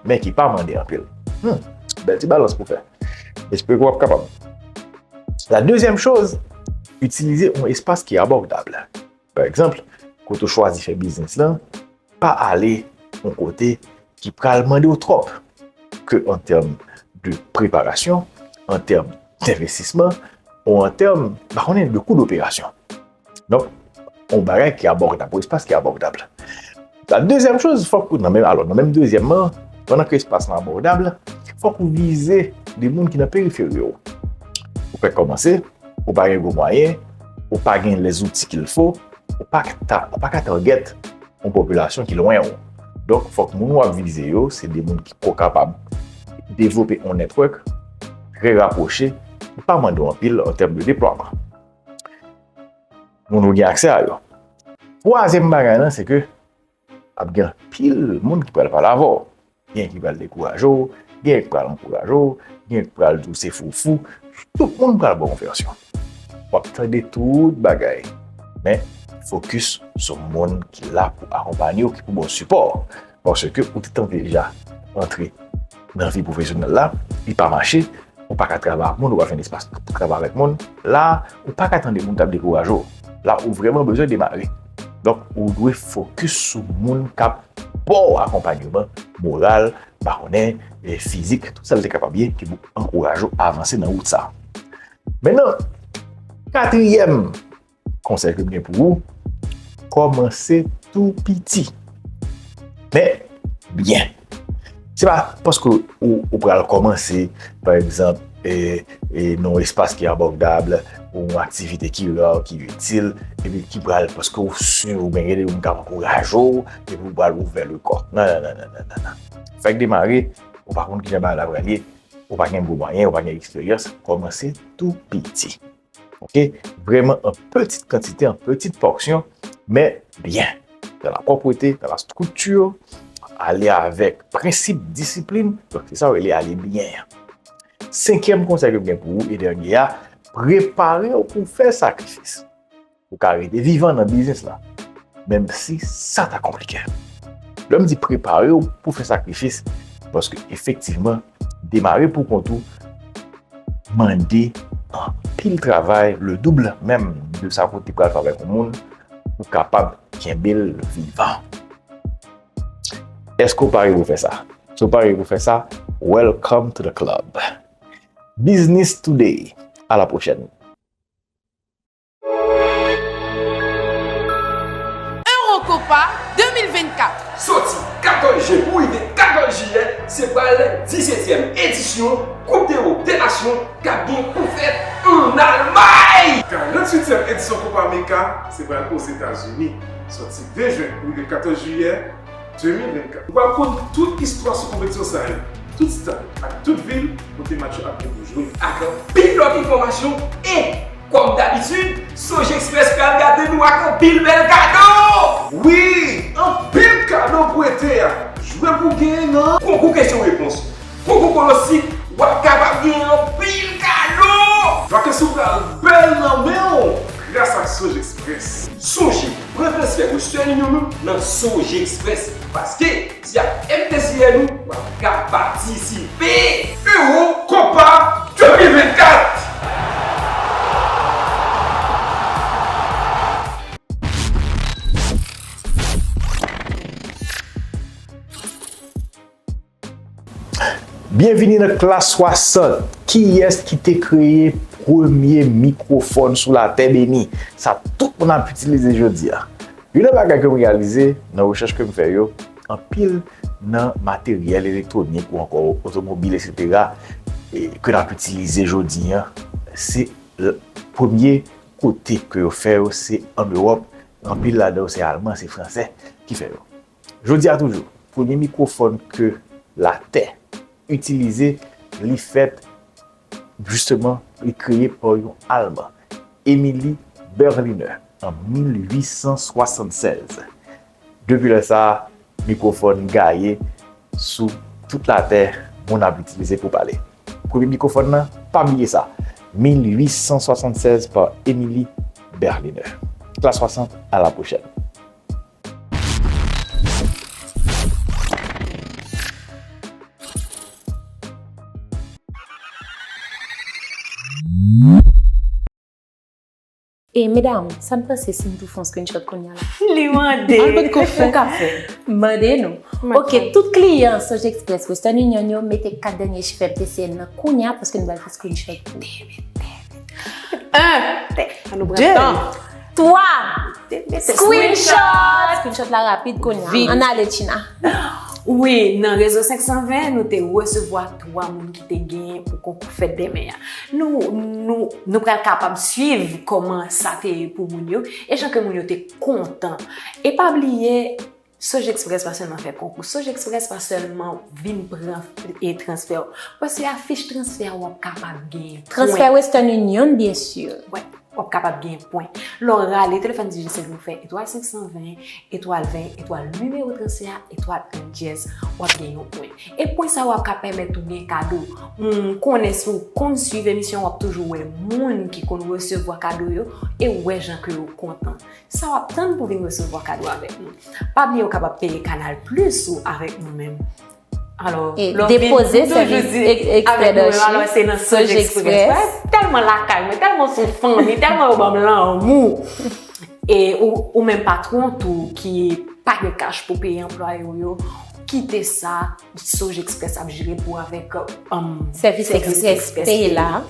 men ki pa mande anpil. Hmm, bèl ti balans pou fè. Espere ke w ap kapab. La deuxième chose, itilize yon espas ki abòdab. Pa egzanp, kote w chwazi fè biznis lan, pa ale yon kote ki pral mande w twòp, ke an tèm de preparasyon, an tèm denvestisman, ou an tèm, pa konnen, de kou doperasyon. Donk, yon bagay ki abòdab, yon espas ki abòdab. La dezyèm choz, fòk ou nan menm, alò, nan menm dezyèmman, pandan ke espas lan abòdab, fòk ou vize de moun ki nan periferi w. Ou fèk kòmanse, ou pa gen gwo mwayen, ou pa gen les outils qu'il faut, ou pa ka, ou pa ka target yon popilasyon ki lwen w. Donk, fòk moun w ap vize yo, se de moun ki ko kapab devlope yon network trè rapwoche, ki pa mande w anpil an tèm de deplwaman. Moun ou gen aksè a yo. Twazyèm bagay lan, se ke ap gen anpil moun ki pral pale avè w. Gen ki pral dekouraje w, gen ki pral ankouraje w, gen ki pral di w se foufou. Tout moun pral ba w yon vèsyon. W ap tande tout bagay. Men, fokis sou moun ki la pou akonpanye w, ki pou ba w sipò. Paske ou te tante deja antre nan vi pwofesyonèl la, li pa mache, ou pa ka travay ak moun, ou pa jwenn espas pou travay avèk moun. La, ou pa ka tande moun k ap dekouraje w. La, ou vrèman bezwen demare. Donk, ou dwe fokis sou moun k ap ba w akonpayman moral, pa konnen, e fizik, tout sa l te kapab ye, ki pou ankouraje w avanse nan wout sa. Mentnan, katriyèm konsèy ke m gen pou ou, kòmanse tou piti. Men, byen. Se pa paske ou, ou pral kòmanse, pa egzanp, e, e, nan yon espas ki abòdab, ou yon aktivite ki ra, ki itil, epi ki pral, paske ou si ou gen de moun k ap ankouraje w, epi ou pral ouvè le kò. Non, non, non. Fèk demare, ou pa konn kijan bagay la pral ye, ou pa gen gwo mwayen, ou pa gen eksperyans, kòmanse tou piti. Oke? Vrèman an petit kantite, an petit pòsyon, men byen. Dans la propreté, dans la structure, ale avèk prensip, disiplin, donk se sa yo rele ale byen an. Senkyèm konsèy ke m gen pou ou e dènye a, prepare w pou fè sakrifis. Ou ka rete vivan nan biznis la, menm si sa ta konplike. Lè m di prepare w pou fè sakrifis, paske efektivman, demare pou kont ou mande anpil travay, le double menm, de sa ke w te pral fè avèk yon moun pou w kapab kenbe l vivan. Èske w pare pou fè sa? Si w pare pou fè sa, welcome to the club. Business Today. À la prochaine. Eurocopa de mil vennkat. Soti katòz jen pou rive katòz jiyè, se pral disetyèm edisyon Koup dEwòp dè Nasyon k ap gen pou fèt ann Almay. Karanntuityèm edisyon Copa América se pral Ozetazini, soti ven jen pou rive katòz jiyè de mil vennkat. Ou pral konn tout istwa sou konpetisyon sa yo, tout stad ak tout vil kote match yo ap gen pou jwe, ak anpil lòt enfòmasyon e, kòm dabitid, Sojexpress pral gate nou ak anpil bèl kado! Wi, anpil kado pou ete a! Jwe pou genyen nan konkou kesyon repons, konkou pwonostik, w ap kapab genyen anpil kado! Vakans ou pral bèl nan men w gras ak Sojexpress. Sonje, pran transfè Western Union ou nan Sojexpress, paske si ak M T C N ou, w ap ka patisipe! Eurocopa de mil vennkat! Byenvini nan Klas swasant. Kiyès ki te kreye premye mikwofòn sou latè beni? Sa tout moun ap itilize jodi a. Youn nan bagay ke m reyalize nan rechèch ke m fè yo, anpil nan materyèl elektwonik ou ankò otomobil, etsetera, e, ke n ap itilize jodi a, se, e, premye kote ke yo fè yo, se ann Ewòp. Anpil ladan yo se Alman, se Fransè ki fè yo. Jodi a toujou, premye mikwofòn ke latè itilize, li fèt, jisteman, li kreye pa yon Alman, Emile Berliner, an mil uit san swasannsèz. Depi lè sa a, mikwofòn gaye sou tout latè, moun ap itilize pou pale. Premye mikwofòn nan, pa bliye sa, mil uit san swasannsèz pa Emile Berliner. Klas swasant, à la prochaine. E medam, sa n panse si n tou fè yon screenshot kounye a la? Li mande. Al pot ko fè. Ou ka fè. Mande nou. Mande. Ok, tout kliyan Sojexpress Western Union yo mete kat dènye chif M T C N nan kounye a paske nou pral fè screenshot pou. Un, deux, trois. Screenshot! Screenshot la rapid kounye a. Vit. Ann ale, China. Wi, nan Rezo senk san ven, nou te resevwa twa moun ki te genyen pou konkou Fèt dè Mè a. Nou, nou, nou pral kapab swiv kòman sa te ye pou moun yo, e jan ke moun yo te kontan. E pa bliye, Sojexpress pa sèlman fè konkou. Sojexpress pa sèlman vin pran e transfè w. Paske afich transfè a w ap kapab genyen pwen. Transfè Western Union, byen si. Wè, w ap kapab genyen pwen. Lè w rale telefòn Digicel ou fè etwal senk san ven, etwal ven, etwal nimewo transfè a, etwal en dyèz, w ap genyen yon pwen. E pwen sa yo ap ka pèmèt ou gen kado. M konnen si w konn swiv emisyon, w ap toujou wè moun ki konn resevwa kado yo e w wè jan ke yo kontan. Sa w ap tann pou vin resevwa kado avèk nou? Pa bliye w kapab peye Canal Plus ou avèk nou menm. Alò, e lè w vin, depoze sèvis ekstrè d'archiv avèk nou menm, alò, se nan Sojexpress. Tèlman lakay mwen, tèlman sou fanmi, tèlman yo ban m lanmou. E ou, ou menm patwon tou ki pa gen kach pou peye anplwaye w yo, kite sa, Sojexpress ap jere pou avèk, um, sèvis ekstrè peye la.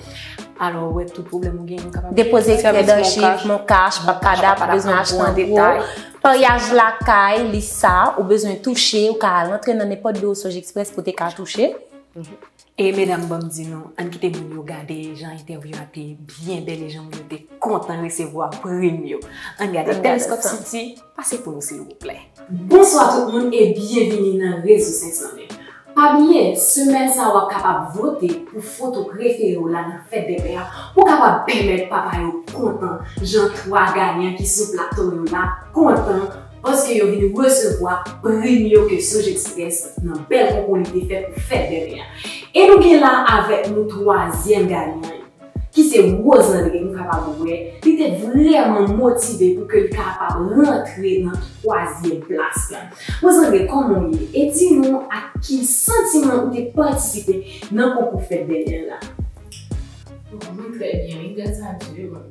Alò, ou wè tout pwoblèm ou gen, ou kapab depoze ekstrè d'archiv, MonCash, pa kada, pa bezwen achte an gwo. Paryaj lakay, li sa, ou bezwen touche, ou ka al antre nan nenpòt biwo Sojexpress pou te ka touche. E medam, ban m di nou, ann kite moun yo gade jan entèvyou a te byen bèl e jan moun yo te kontan resevwa prim yo. Ann gade Telescope City, pase pou nou silvouplè. Bonswa tout moun e byenvini nan Rezo senk san ven. Pa bliye, semèn sa a w ap kapab vote pou foto prefere w la nan Fèt dè Mè a pou kapab pèmèt papa yo kontan jan twa gayan ki sou plato yo la kontan paske yo vin resevwa prim yo ke Sojexpress nan bèl konkou li te fè pou Fèt dè Mè a. E nou gen la avèk nou twazyèm gayan yo, ki se Rose André, nou kapab wè, li te vrèman motive pou ke li kapab rantre nan twazyèm plas la. Rose André, kòman w ye? E di nou ak ki santiman ou te patisipe nan konkou Fèt dè Mè a la? Bon, mwen trè byen, wi, gras a Dye, bon.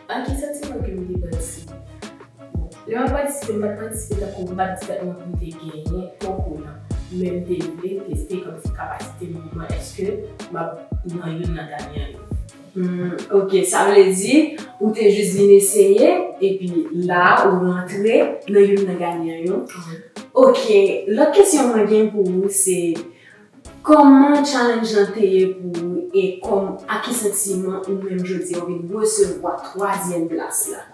Ak ki santiman ke m te patisipe? Bon, lè m ap patisipe, m pa t patisipe tankou m pa t di tèt mwen pou m te genyen konkou lan. Men m te vle teste kòmsi kapasite m mwen, èske m ap nan youn nan ganyan yo. Hmm, ok, sa vle di ou te jis vin eseye, epi la ou rantre nan youn nan ganyan yo. Ok, lòt kesyon mwen gen pou ou se, kòman challenge lan te ye pou ou e kòm, ak ki santiman ou menm jodi a ou vin resevwa twazyèm plas la?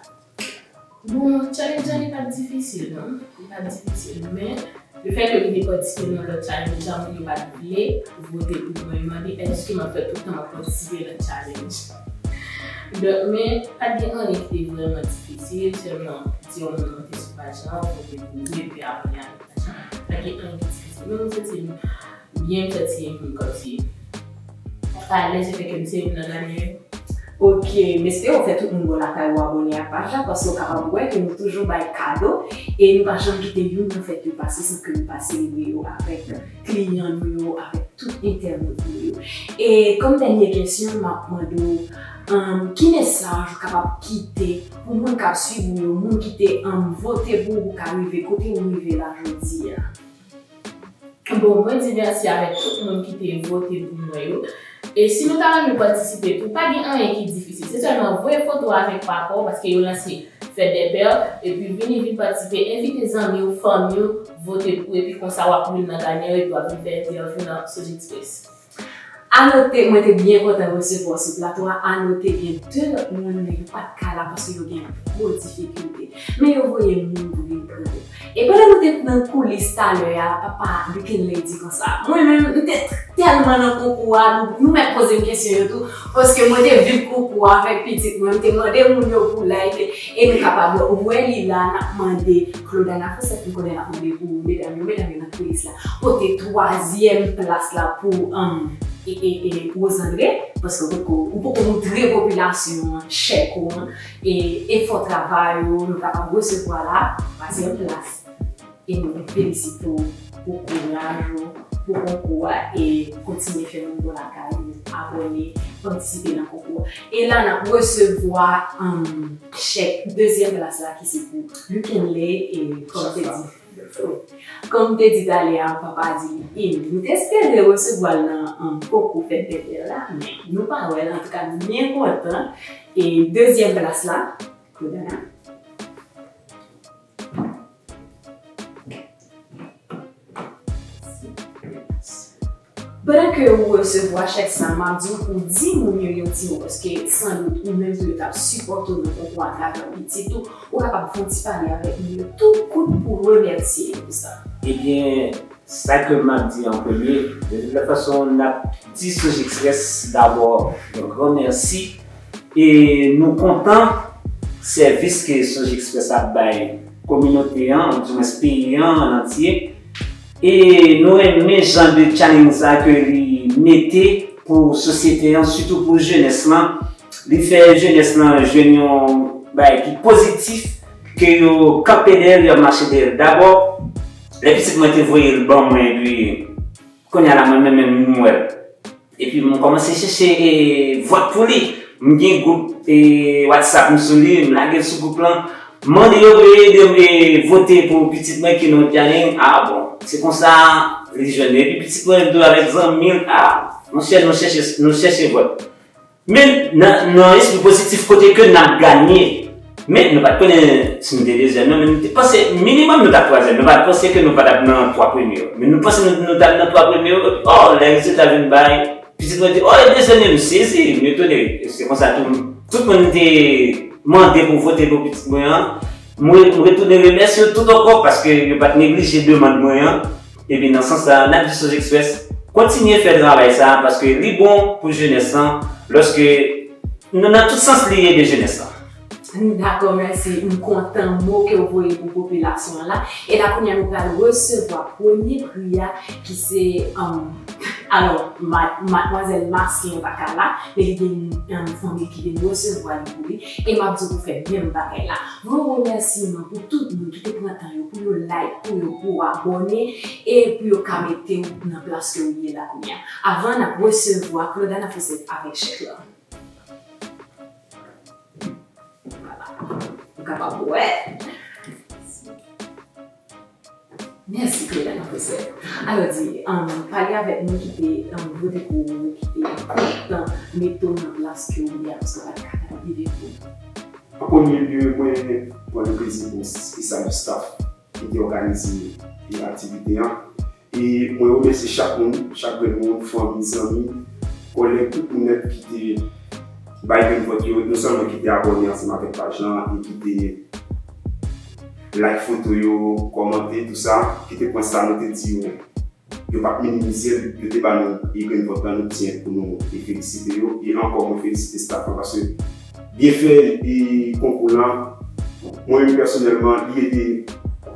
Bon, challenge lan li pa t difisil non, li pa t difisil, men lefètke m te patisipe nan lòt challenge lan, moun yo pa t vle vote pou mwen, yo mande èske m ap fè tout tan m ap patisipe nan challenge. Donk, men pa t gen anyen ki te vrèman difisil, sèlman di yon moun monte sou paj lan, vote pou ou epi abòne avèk paj lan. Pa t gen anyen ki difisil. Men mwen santi m byen, m santi m kòmsi alèz, se fè ke m se youn nan ganyan yo. Ok, m espere w fè tout moun bò lakay ou abòne ak paj la, paske w kapab wè ke nou toujou bay kado e nou pa janm kite youn nan fèt yo pase san ke nou pa selebre yo avèk kliyan nou yo, avèk tout entènot nou yo. E kòm dènye kesyon, m ap mande w, um, ki mesaj ou kapab kite pou moun k ap swiv ou yo, moun ki te, um, vote pou ou pou ka rive kote ou rive la jodi a? Bon, mwen di mèsi avèk tout moun ki te vote pou mwen yo. E si nou ta renmen patisipe tou, pa gen anyen ki difisil. Se sèlman voye foto avèk papa w, paske yo lanse Fête des Pères, epi vini, vin patisipe, envite zanmi w, fanmi w, vote pou, epi konsa w ap youn nan ganyan yo, epi w ap vin fè entèvyou nan Sonj Express. Anote, mwen te byen kontan resevwa w sou plato a. Anote, gen de lòt moun, men yo pa t ka la paske yo gen gwo difikilte. Men yo voye moun pou vin pran yo. E pandan nou te nan koulis talè a, papa Lukenley di konsa, mwen menm, m te tèlman nan konkou a, nou, nou mèt poze m kesyon yo tou, paske mwen te viv konkou a avèk pitit mwen, m te mande moun yo pou like, e nou kapab wè li la, n ap mande Claudana Fossette, m konnen l ap mande pou medam yo, medam yo nan koulis la, pote twazyèm plas la pou, um, e, e, e Rosandre, paske ou poko, ou poko moutre popilasyon an chèk ou an, e efò travay ou, nou kapab resevwa la, twazyèm plas. E nou felisite w pou kouraj ou, pou konkou a, e kontinye fè moun bò lakay ou, abòne, patisipe nan konkou a. E la, n ap resevwa, um, chèk dezyèm plas la ki se pou Lukenley, e kòm te di, kòm te di talè a, papa di li, e nou te espere resevwa l nan, um, konkou Fête des Pères la, men nou pa wè l. Antouka, nou byen kontan. E dezyèm plas la, Claudana. Pandan ke ou resevwa chèk sa, m ap di w pou di moun yo yon ti mo, paske sandout ou menm tou yo t ap sipòte w nan konkou a atravè pitit ou, ou kapab fè yon ti pale avèk moun yo tou kout pou remèsye yo pou sa. Ebyen, sa ke m ap di an premye, de tout fason, n ap di Sonj Express dabò yon gran mèsi. E nou kontan sèvis ke Sonj Express ap bay kominote an, oudimwens peyi an an antye. E nou renmen jan de challenge sa ke li mete pou sosyete an, sitou pou jenès lan. Li fè jenès lan jwenn yon bagay ki pozitif, ke yo kanpe dèyè l, y ap mache dèyè l. Dabò, lè pitit mwen te voye l ban mwen, epi kounye a la, mwen menm, menm, m wè l. Epi m kòmanse chèche, e, vòt pou li. M gen gwoup, e, WhatsApp m sou li, m lage l sou gwoup lan. M mande yo pou yo ede m, e, vote pou pitit mwen ki nan challenge. A bon, se konsa li jwenn li. Epi pitit mwen tou avèk zanmi l, a, monchè, nou chèche, nou chèche vòt. Men nan, nan espri pozitif kote ke n ap ganye. Men nou pa t konnen si nou te dezyèm nan, men nou te panse minimòm nou t ap twazyèm. Nou pa t panse ke nou pa t ap nan twa premye yo. Men nou panse nou, nou t ap nan twa premye yo, epi, o, lè rezilta vin bay, pitit mwen di, o, e dezyèm, m sezi, m etone. Se konsa tou, tout moun te mande pou vote pou pitit mwen an. Mwen, mwen retounen remèsye yo tout ankò paske yo pa t neglije demann mwen an. Epi nan sans sa, n ap di Sonj Express, kontinye fè travay sa a, paske li bon pou jenès lan, lòske nan, nan tout sans li ede jenès lan. Dakò, mèsi. M kontan mo ke w voye pou popilasyon an la. E la, kounye a, nou pral resevwa premye pri a, ki se, um, alò, ma-, madmwazèl Marcien pa ka la, men li gen, um, fanmi ki vin resevwa li pou li. E m ap di w pou fè menm bagay la. Gwo remèsiman pou tout moun ki te pran tan yo pou yo like, pou yo, pou yo abòne, e pou yo ka mete w nan plas ke w ye la kounye a. Avan n ap resevwa Claudana Fossette avèk chèk la. Ou kapab wè. Mèsi, Claudel, pwofesè. Alò, di, um, pale avèk nou ki te, um, vote pou ou, ki te kontan mete w nan plas ke w ye a, paske w pa t ka viv pou ou. An premye lye, mwen pran le plezi pou m s- e salye staff ki te òganize e aktivite an. E mwen remèsye chak moun, chak grenn moun, fanmi, zanmi, kòlèg, tout moun nèt ki te bay grenn vòt yo, non sèlman ki te abòne ansanm avèk paj lan e ki te like foto yo, kòmante, tou sa, ki te pran sa nou te di yo. Yo pa t minimize l, yo te ba nou e grenn vòt lan, nou tyen pou nou e felisite yo. E ankò, mwen felisite staff lan, paske byen fè e konkou lan, mwen menm pèsonèlman, li ede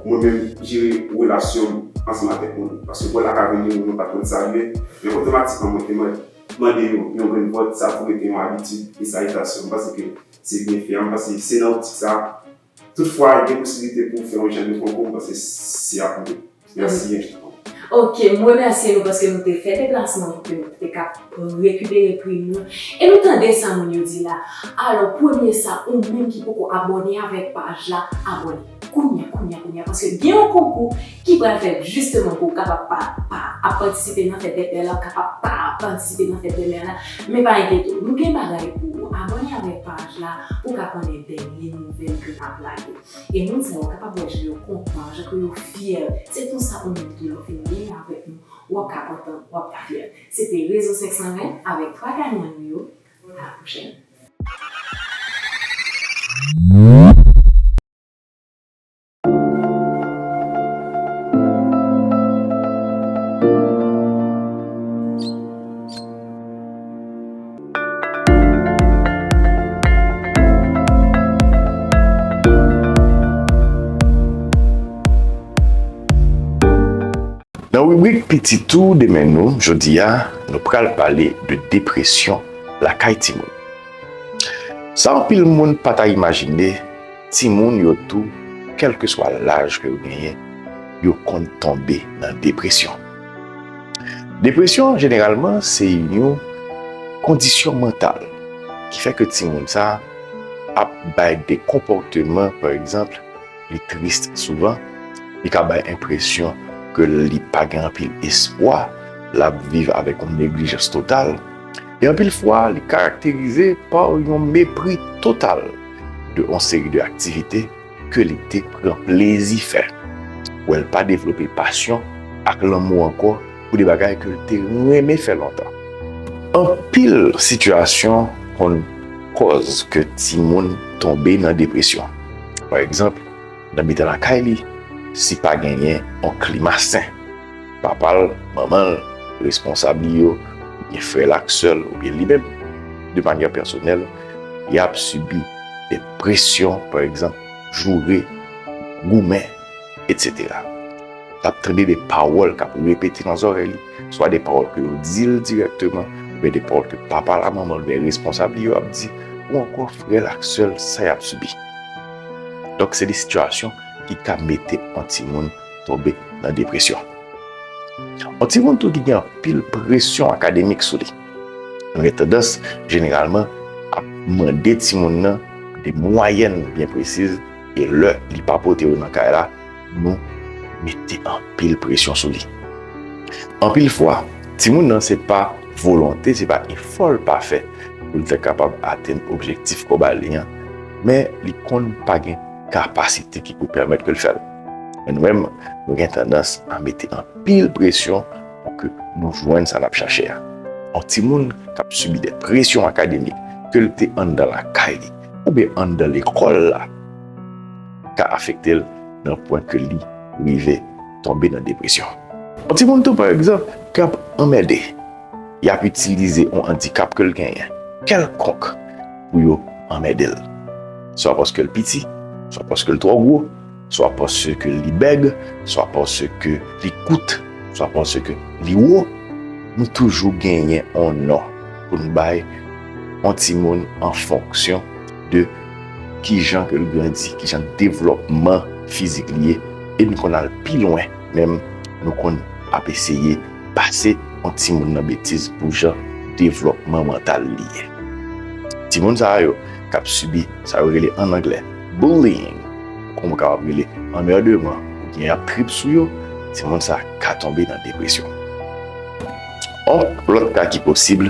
mwen menm jere relasyon m ansanm avèk moun. Paske bò lakay vin gen moun mwen pa t konn salye, men otomatikman mwen te mande, mande yo yon grenn vòt, sa pou rete yon abitid e salitasyon. M panse ke se byen fè, m panse se nan optik sa. Toutfwa, gen posiblite pou fè yon jan de konkou, m panse se apwouve. Mèsi. Ok, m remèsye nou paske nou te fè deplasman pou ke nou te ka rekipere pri nou. E nou tande sa moun yo di la. Alò, premye sa, ou menm ki poko abòne avèk paj la, abòne. Kounye a, kounye a, kounye a. Paske gen yon konkou ki pral fèt jisteman pou w kapab pa, pa ap patisipe nan fèt dèpè la, w kapab pa patisipe nan fèt dèpè la. Men pa enkyete w, nou gen bagay pou ou. Abòne avèk paj la pou w ka konnen dènye nouvèl ke n ap lage. E moun sa yo kapab wè jan yo kontan, jan ke yo fyè. Se konsa ou menm tou lè w fin genyen avèk nou, w ap ka kontan, w ap ka fyè. Se te Rezo senk san ven avèk twa ganyan nou yo. A la pwochèn. Nan ribrik Pitit ou demen nou, jodi a, nou pral pale de depresyon lakay timoun. Sa anpil moun pa ta imajine, timoun yo tou, kèlkeswa laj ke yo genyen, yo konn tonbe nan depresyon. Depresyon, jeneralman, se yon kondisyon mantal ki fè ke timoun sa a ap bay de konpòteman, pa egzanp, li tris souvan, li ka bay enpresyon ke li pa gen anpil espwa, l ap viv avèk yon neglijans total, e anpil fwa, li karakterize pa yon mepri total de yon seri de aktivite ke li te pran plezi fè. Ou wè l pa devlope pasyon ak lanmou ankò pou de bagay ke l te renmen fè lontan. Anpil sitiyasyon konn kòz ke timoun tonbe nan depresyon. Pa egzanp, nan mitan lakay li, si pa genyen yon klima sen, papa l, manman l, responsab li yo, oubyen frè l ak sè l, oubyen li menm, de manyè pèsonèl, y ap sibi de presyon, pa egzanp, joure, goumen, etsetera. L ap tande de pawòl k ap repete nan zòrèy li, swa de pawòl ke yo di l dirèkteman, oubyen de pawòl ke papa l ak manman l oubyen responsab li yo ap di, ou ankò frè l ak sè l, sa y ap sibi. Donk, se de sitiyasyon ki ka mete yon timoun tonbe nan depresyon. Yon timoun tou ki gen anpil presyon akademik sou li. Nou gen tandans, jeneralman, ap mande timoun nan de mwayèn byen presiz, e lè li pa pote yo nan kay la, nou mete anpil presyon sou li. Anpil fwa, timoun nan se pa volonte, se pa efò l pa fè pou l ta kapab atenn objektif ke w ba li an, men li konn pa gen kapasite ki pou pèmèt ke l fè l. Men nou menm, nou gen tandans a mete anpil presyon pou ke nou jwenn sa n ap chache a. Yon timoun k ap sibi de presyon akademik, ke l te anndan lakay li, oubyen anndan lekòl la, ka afekte l nan pwen ke li rive tonbe nan depresyon. Yon timoun tou, pa egzanp, k ap anmède, y ap itilize yon andikap ke l genyen, kèlkonk, pou yo anmède l. Swa paske l piti, swa paske l twò gwo, swa paske li bèg, swa paske li kout, swa paske li wo, nou toujou genyen yon non pou n bay yon timoun an fonksyon de kijan ke l grandi, kijan devlòpman fizik li ye, e n konn al pi lwen menm, nou konn ap eseye pase yon timoun nan betiz pou jan devlòpman mantal li ye. Timoun sa yo k ap sibi sa yo rele an anglè bullying, kòm w kapab rele, anmèdeman, oubyen y ap trip sou yo, timoun sa ka tonbe nan depresyon. Yon lòt ka ki posib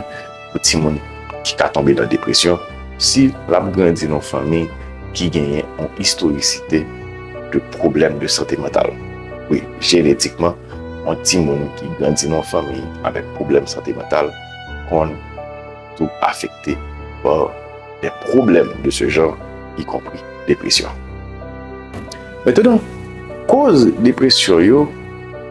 pou timoun ki ka tonbe nan depresyon, si l ap grandi nan yon fanmi ki genyen yon istorisite de pwoblèm de sante mantal. Wi, jenetikman, yon timoun ki grandi nan yon fanmi avèk pwoblèm sante mantal konn tou afekte pa des problèmes de ce genre, y compris depresyon. Mentnan, koz depresyon yo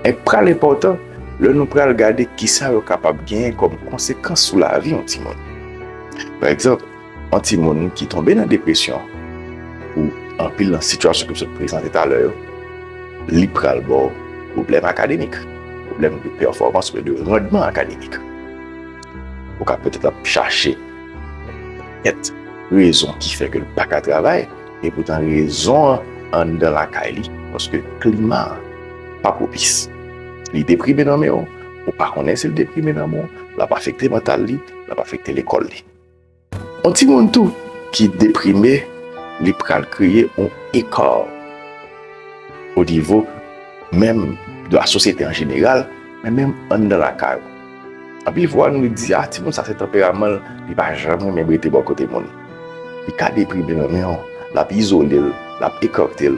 e pral enpòtan lè nou pral gade kisa yo kapab genyen kòm konsekans sou lavi yon timoun. Pa egzanp, yon timoun ki tonbe nan depresyon pou anpil nan sitiyasyon ke m sot prezante talè yo, li pral ba w pwoblèm akademik, pwoblèm de pèfòmans oubyen de randman akademik. Ou ka petèt ap chache kèk rezon ki fè ke l pa ka travay, epoutan rezon an anndan lakay li, paske klima an pa pwopis. Li deprime nan men w, ou pa konnen si l deprime nan men w, l ap afekte mantal li, l ap afekte lekòl li. Yon timoun tou ki deprime, li pral kreye yon eka o nivo menm de la sosyete an jeneral, men menm anndan lakay ou. Anpil fwa, nou di, "Ah, timoun sa se tanperaman l, li pa janm renmen rete bò kote moun." Li ka deprime nan men w, l ap izole l, l ap ekate l.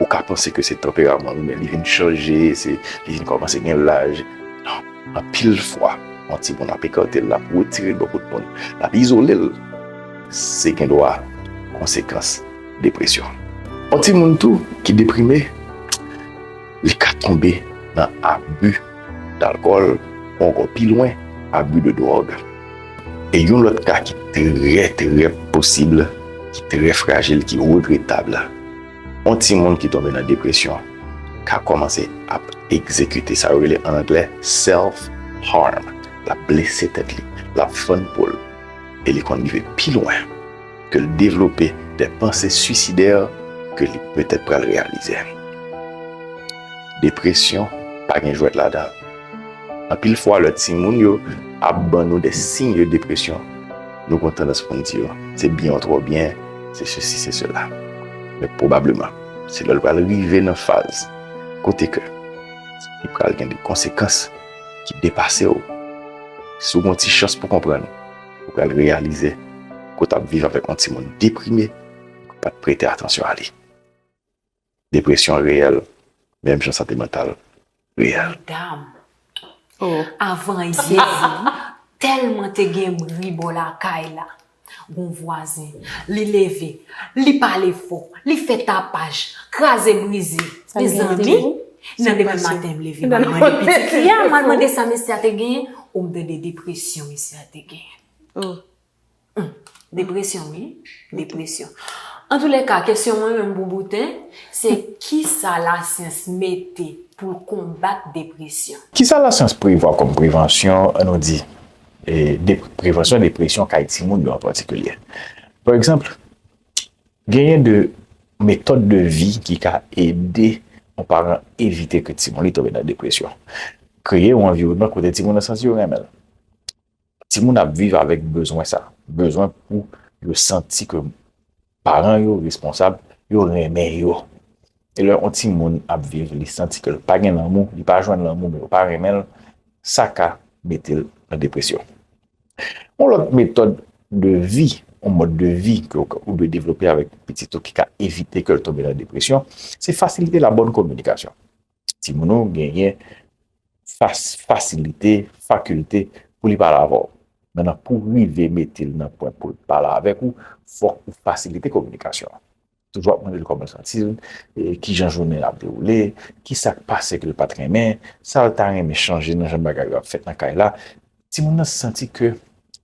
Ou ka panse ke se tanperaman l, men li vin chanje, se, li vin kòmanse gen laj. Non, anpil fwa, yon timoun ap ekate l, l ap retire l bò kote moun, l ap izole l. Se gendwa konsekans depresyon. Yon timoun tou ki deprime, li ka tonbe nan abi dalkòl, ou ankò pi lwen, abi de dwòg. E yon lòt ka ki trè, trè posib, ki trè frajil, ki regretab, yon timoun ki tonbe nan depresyon ka kòmanse ap egzekite sa yo rele an anglè self harm. L ap blese tèt li, l ap fann po l, e li konn rive pi lwen ke l devlope de panse swisidè ke li petèt pral reyalize. Depresyon pa gen jwèt ladan l. Anpil fwa, lè timoun yo ap ban nou de siy de depresyon, nou gen tandans pou n di yo, "Se byen ou twò byen, se sesi, se sela." Men pwobableman, se lè l pral rive nan faz kote ke li pral gen de konsekans ki depase w. Si w gen yon ti chans pou konprann, ou pral reyalize ke w t ap viv avèk yon timoun deprime, ou pa t prete atansyon a li. Depresyon reyèl, menm jan sante mantal reyèl. Medam, Oh. Avan yè, tèlman te gen bri bò lakay la. Gon vwazen, li leve, li pale fò, li fè tapaj, kraze brize. Mezanmi, nan demen maten m leve, m al mande pitit fi a, m al mande sa mesye a te genyen, ou m tande depresyon mesye a te genyen. Oh. Depresyon, wi. Depresyon. Antouleka, kesyon mwen menm pou bouten, se kisa lasyans mete pou l konbat depresyon? Kisa lasyans prevwa kòm prevansyon, ann nou di, e, de, prevansyon depresyon kay timoun yo an patikilye? Pa egzanp, genyen de metòd de vi ki ka ede yon paran evite ke timoun li tonbe nan depresyon. Kreye yon anviwònman kote timoun nan santi yo renmen l. Timoun ap viv avèk bezwen sa, bezwen pou yo santi ke paran yo responsab, yo renmen yo. E lè yon timoun ap viv, li santi ke l pa gen lanmou, li pa jwenn lanmou, men yo pa renmen l, sa ka mete l nan depresyon. Yon lòt metòd de vi, yon mòd de vi ke w dwe devlope avèk pitit ou ki ka evite ke l tonbe nan depresyon, se fasilite la bòn kominikasyon. Timoun ou genyen fasilite, fakilte pou li pale avè w. Mentnan, pou w rive mete l nan pwen pou l pale avèk ou, fòk ou fasilite kominikasyon an. Toujou ap mande l kòman l santi l, kijan jounen l ap dewoule, kisa k pase ke l pa t renmen, sa l ta renmen chanje nan jan bagay yo ap fèt nan kay la. Timoun nan santi ke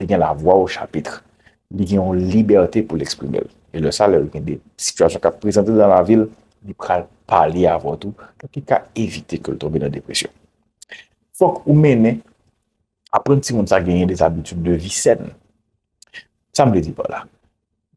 li gen lavwa o chapit, li gen yon libète pou l eksprime l. E lè sa, lè l gen de sitiyasyon k ap prezante l nan lavi l, li pral pale avè w tou, donk li ka evite ke l tonbe nan depresyon. Fòk ou mennen, aprann timoun sa genyen de zabitid de vi sèn. Sa m vle di pa la?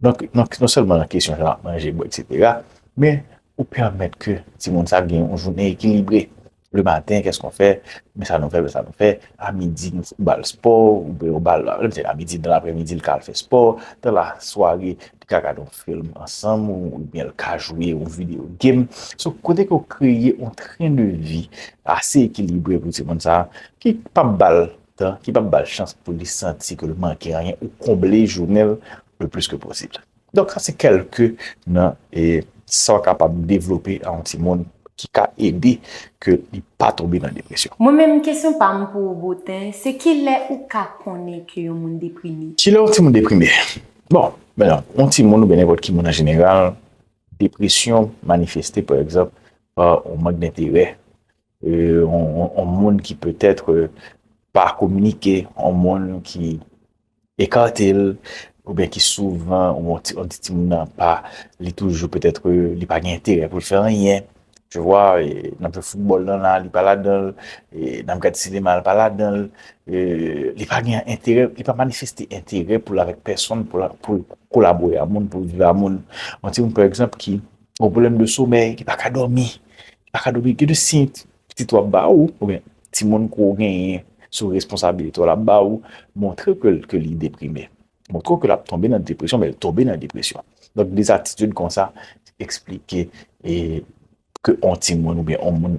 Donk, non sèlman nan kesyon jan l ap manje, bwè, etsetera, men ou pèmèt ke timoun sa gen yon jounen ekilibre. Le maten, qu'est-ce qu'on fait? Men sa nou fè, men sa nou fè. A midi, nou fè bal spò, oubyen yon bal, a midi, nan lapremidi, li ka al fè spò. Dans la soirée, li ka gade yon fim ansanm, ou, oubyen li ka jwe yon video game. So, kote ke w kreye yon tren de vi ase ekilibre pou timoun sa a, ki p ap ba l tan, ki p ap ba l chans pou li santi ke l manke anyen ou konble jounen l le plus que possible. Donk, sa se kèlke nan, e, sa w kapab devlope a yon timoun ki ka ede ke li pa tonbe nan depresyon. Mwen menm, kesyon pa m pou ou, Boten, se kilè ou ka konnen ke yon moun deprime? Kilè yon timoun deprime? Bon, men, yon timoun oubyen nenpòt ki moun an jeneral, depresyon manifeste, pa egzanp, pa yon mank denterè, e, yon, yon, yon moun ki petèt, e, pa kominike, yon moun ki ekate l, oubyen ki souvan, yon ti, yon ti timoun nan pa, li toujou petèt, e, li pa gen enterè pou l fè anyen. Tu vois, e, n ap jwe foutbòl nan la, li pa ladan l, e, n ap gade sinema, li pa ladan l, e, li pa gen enterè, li pa manifeste enterè pou l avèk pèsonn, pou l, pou l kolabore a moun, pou l viv a moun. Yon timoun, pa egzanp, ki gen pwoblèm de somèy, li pa ka dòmi, li pa ka dòmi, gen de siy pitit w ap ba ou, oubyen timoun ke w genyen sou responsabilite w, l ap ba ou, montre ke, ke li deprime. Montre ke l ap tonbe nan depresyon, men l tonbe nan depresyon. Donk, de zatitid konsa eksplike, e, ke yon timoun oubyen yon moun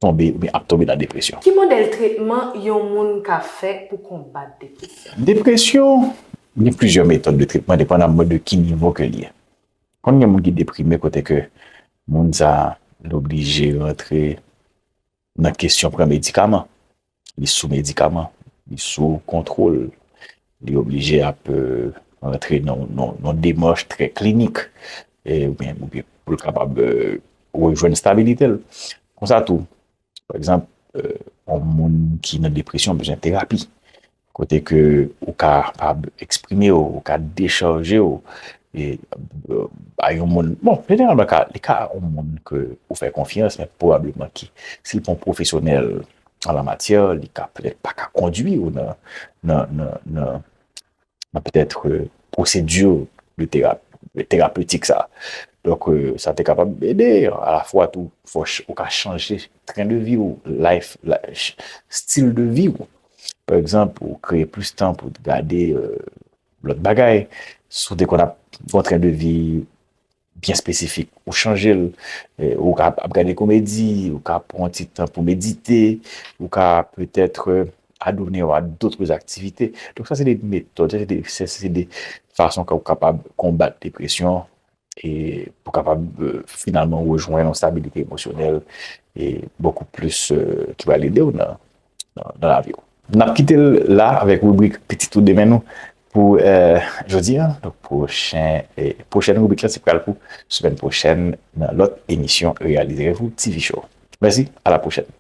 tonbe oubyen ap tonbe nan depresyon. Ki modèl tretman yon moun ka fè pou konbat depresyon? Depresyon, gen plizyè metòd de tretman, depandamman de ki nivo ke l ye. Konn gen moun ki deprime kote ke moun sa a, l oblije rantre nan kesyon pran medikaman. Li sou medikaman, li sou kontwòl, li oblije ap, e, rantre nan, nan, nan demach trè klinik, e, oubyen, oubyen pou l kapab, e, rejwenn stabilite l. Konsa tou, pa egzanp, e, yon moun ki nan depresyon bezwen terapi. Kote ke ou kapab eksprime w, ou ka dechaje w, e, e, bay yon moun, bon, jeneralman, ka, li ka yon moun ke ou fè konfyans, men pwobableman ki, si l pa yon pwofesyonèl an la matyè, li ka petèt pa ka kondui w nan, nan, nan, nan, nan petèt, e, pwosedi de tera-, terapetik sa. Donk, e, sa te kapab ede, alafwa tou, fò ch-, ou ka chanje tren de vi w, life, la, ch-, stil de vi w. Pa egzanp, ou kreye plis tan pou gade, e, lòt bagay. Si w te konn ap gen yon tren de vi byen espesifik, ou chanje l, e, ou ka ap gade komedi, ou ka pran ti tan pou medite, ou ka petèt, e, adonner à d'autres activités. Donk, sa se de metòd, sa se de, se, se de fason ke w kapab konbat depresyon e pou kapab, e, finalman rejwenn yon stabilite emosyonèl e bokou plis, e, ki pral ede w nan, nan, nan lavi w. N ap kite l la avèk ribrik Pitit ou demen nou pou, e, jodi a. Donk, pwochen, e, pwochèn ribrik la, se pral pou semèn pwochèn nan lòt emisyon Realize Rèv ou T V Show. Mèsi, à la prochaine.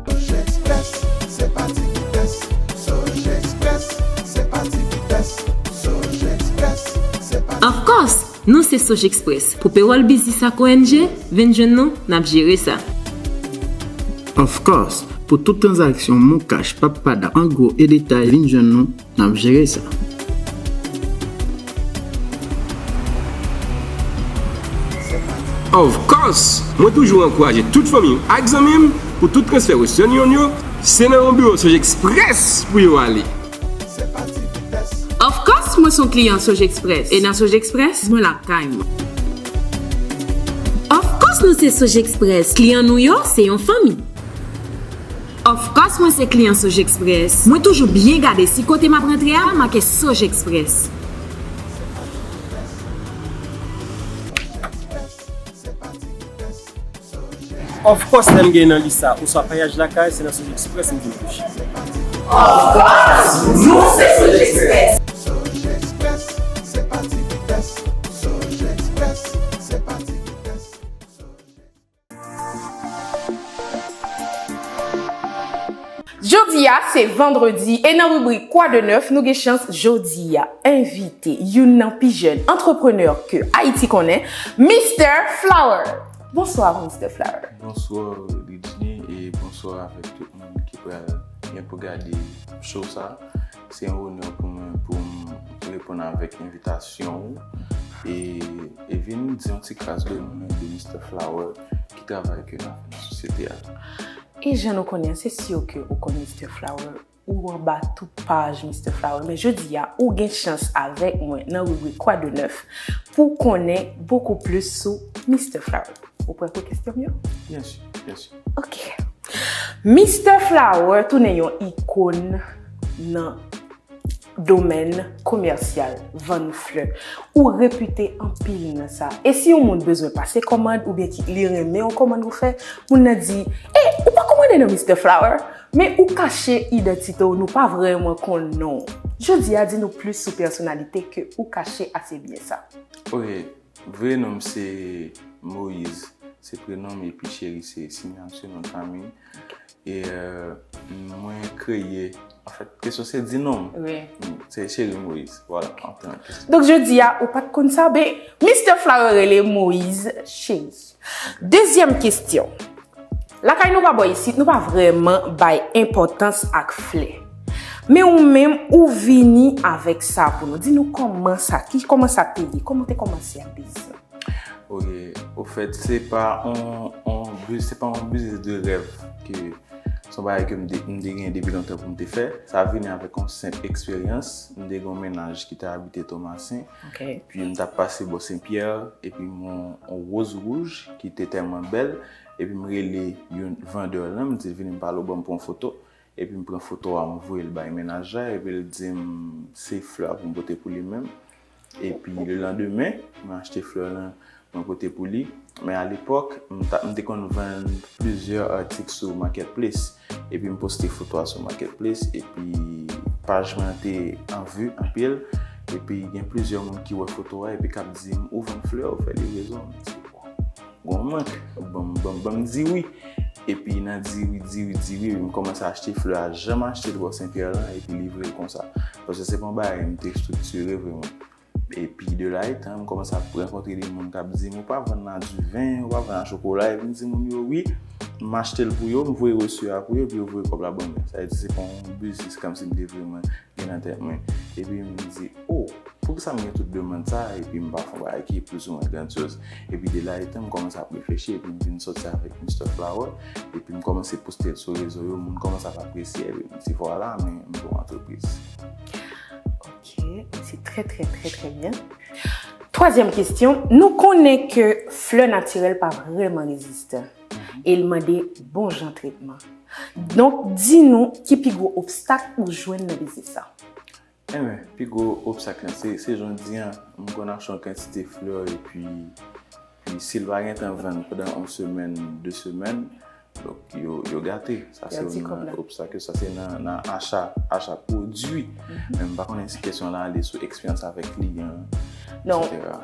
Soj Express, se pa ti vitès. Soj Express, se pa ti vitès. Soj Express, se pa ti vitès. Of course, nou se Soj Express. Pou payroll biznis ak O N G, vin jwenn nou, n ap jere sa. Of course, pou tout tranzaksyon Moncash, Pap Pada, an gwo e detay, vin jwenn nou, n ap jere sa. Of course! Mwen toujou ankouraje tout fanmi m ak zanmi m pou tout transfè Western Union yo, se nan yon biwo Soj Express pou yo ale. Of course, mwen se yon kliyan Soj Express. E nan Soj Express, mwen lakay mwen. Of course, nou se Soj Express. Kliyan nou yo, se yon fanmi. Of course, mwen se kliyan Soj Express. Mwen toujou byen gade si kote m ap rantre a make Soj Express. Of course, lè m gen nan lis sa, oswa payaj lakay, se nan Soj Express m vin touche. Of course, nou se Soj Express. Soj Express, se pa ti vitès. Soj Express, se pa ti vitès. Jodi a se vandredi e nan ribrik Quoi de neuf nou gen chans jodi a envite youn nan pi jèn antreprenè ke Ayiti konnen, Mister Flower. Bonsoir, Mister Flower. Bonswa Lidjine e bonswa avèk tout moun ki pral gen pou gade show sa. Se yon onè pou mwen pou m reponn avèk envitasyon ou e, e vin di yon ti kras de nou menm de Mister Flower ki travay ke n ap fè nan sosyete a. E jan nou konnen an, se si ke ou konn Mister Flower, ou anba tout paj Mister Flower. Men jodi a, ou gen chans avèk mwen nan ribrik Quoi de neuf pou konnen bokou plis sou Mister Flower. Ou prè pou kesyon m yo? Byen si, byen si. Ok. Mister Flower tounen yon ikòn nan domèn komèsyal, vann flè. Ou repite anpil nan sa. E si yon moun bezwen pase kòmand oubyen ki li renmen yon kòmand ou fè, moun nan di, e, ou pa kòmande nan Mister Flower? Men ou kache idantite w, nou pa vrèman konn non w. Jodi a, di nou plis sou pèsonalite ke ou kache ase byen sa. Ok, vre non m se Moïse, se prenon m, epi Chéri se siyati non fanmi. E euh, mwen kreye, anfèt, kesyon se di non m. Wi. Se Chéri Moïse, vwala, antre nan kesyon. Donk jodi a, ou pa t konn sa, ben, Mister Flower rele Moïse Chéri. Dezyèm kesyon. Lakay nou pa bò isit, nou pa vrèman bay enpòtans ak flè. Men ou menm, ou vini avèk sa pou nou. Di nou kòman sa, ki kòman sa te ye, kòman te kòmanse ak biznis lan? Ok, ofèt, se pa on, on, bu- se pa on biznis de rèv ke se yon bagay ke m te, m te gen depi lontan pou m te fè. Sa vini avèk yon senp eksperyans. M te gen yon mennaj ki te abite Tomasen. Ok. Epi m t ap pase bò Senpyè, epi m wè yon, yon woz wouj ki te tèlman bèl. Epi m rele yon vandè lan, m di l vini m pale w, ban m pran yon foto. Epi m pran foto a, m voye l bay mennaj la, epi l di m se flè a pou m pote pou li menm. Epi lelandemen, mwen achte flè lan, mwen pote pou li. Men alepòk, m ta- m te konn vann plizyè atik sou Marketplace. Epi m poste foto a sou Marketplace, epi paj mwen te an vi anpil. Epi gen plizyè moun ki wè foto a, epi k ap di m, ou vann flè, ou fè livrezon. M di, bon, gon mank, ban m, ban m, ban m di wi. Epi nan di wi, di wi, di wi, m kòmanse achte flè a, jan m achte l bò Senpyè lan, epi livre l konsa. Paske se pa yon bagay m te estriktire vreman. Epi de la etan, m kòmanse ap rankontre de moun k ap di m, ou pa vann nan diven, ou pa vann nan chokola, epi m di moun yo wi, m achte l pou yo, m voye resi a pou yo, epi yo voye kòb la ban mwen. Sa vle di se pa yon biznis kòmsi m te vreman gen nan tèt mwen. Epi m di, o, poukisa m gen tout demann sa, epi m pa fè yon bagay ki plizoumwen grandyoz. Epi de la etan, m kòmanse ap reflechi, epi m vin sòti avèk Mister Flower, epi m kòmanse poste l sou rezo yo, moun kòmanse ap apresye, epi m di, vwala, men m gon antrepriz. Ok, se trè, trè, trè, trè byen. Twazyèm kesyon, nou konnen ke flè natirèl pa vrèman rezistan e l mande bon jan tretman. Donk, di nou ki pi gwo obstak ou jwenn nan biznis sa? Enben, pi gwo obstak lan, se, se jan w di an, m konn achte yon kantite flè, epi, epi si l pa gentan vann pandan yon semèn, de semèn, donk yo, yo gate. Sa se youn nan obstak yo, sa se nan, nan acha, acha pwodui. Men m pa konnen si kesyon la ale sou eksperyans avèk kliyan, Non. etsetera.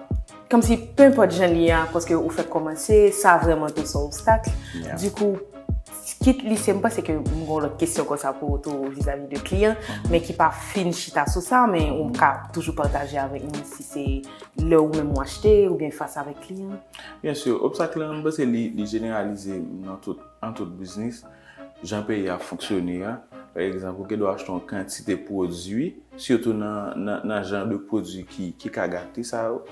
Kòmsi, penpòt jan li ye a, paske ou fèk kòmanse, sa vrèman tou se yon obstak. Yeah. Dikou, kit li se, m panse ke m gon lòt kesyon konsa pou ou tou vizavi de kliyan, men ki pa fin chita sou sa, men ou ka toujou pataje avèk nou si se lè ou menm ou achte oubyen fas avèk kliyan. Byen si, obstak lan, m panse li, li jeneralize nan tout, an tout biznis. Jan peyi a fonksyone a, pa egzanp, ou gen dwa achte yon kantite pwodui, sitou nan, nan, nan jan de pwodui ki, ki ka gate sa yo.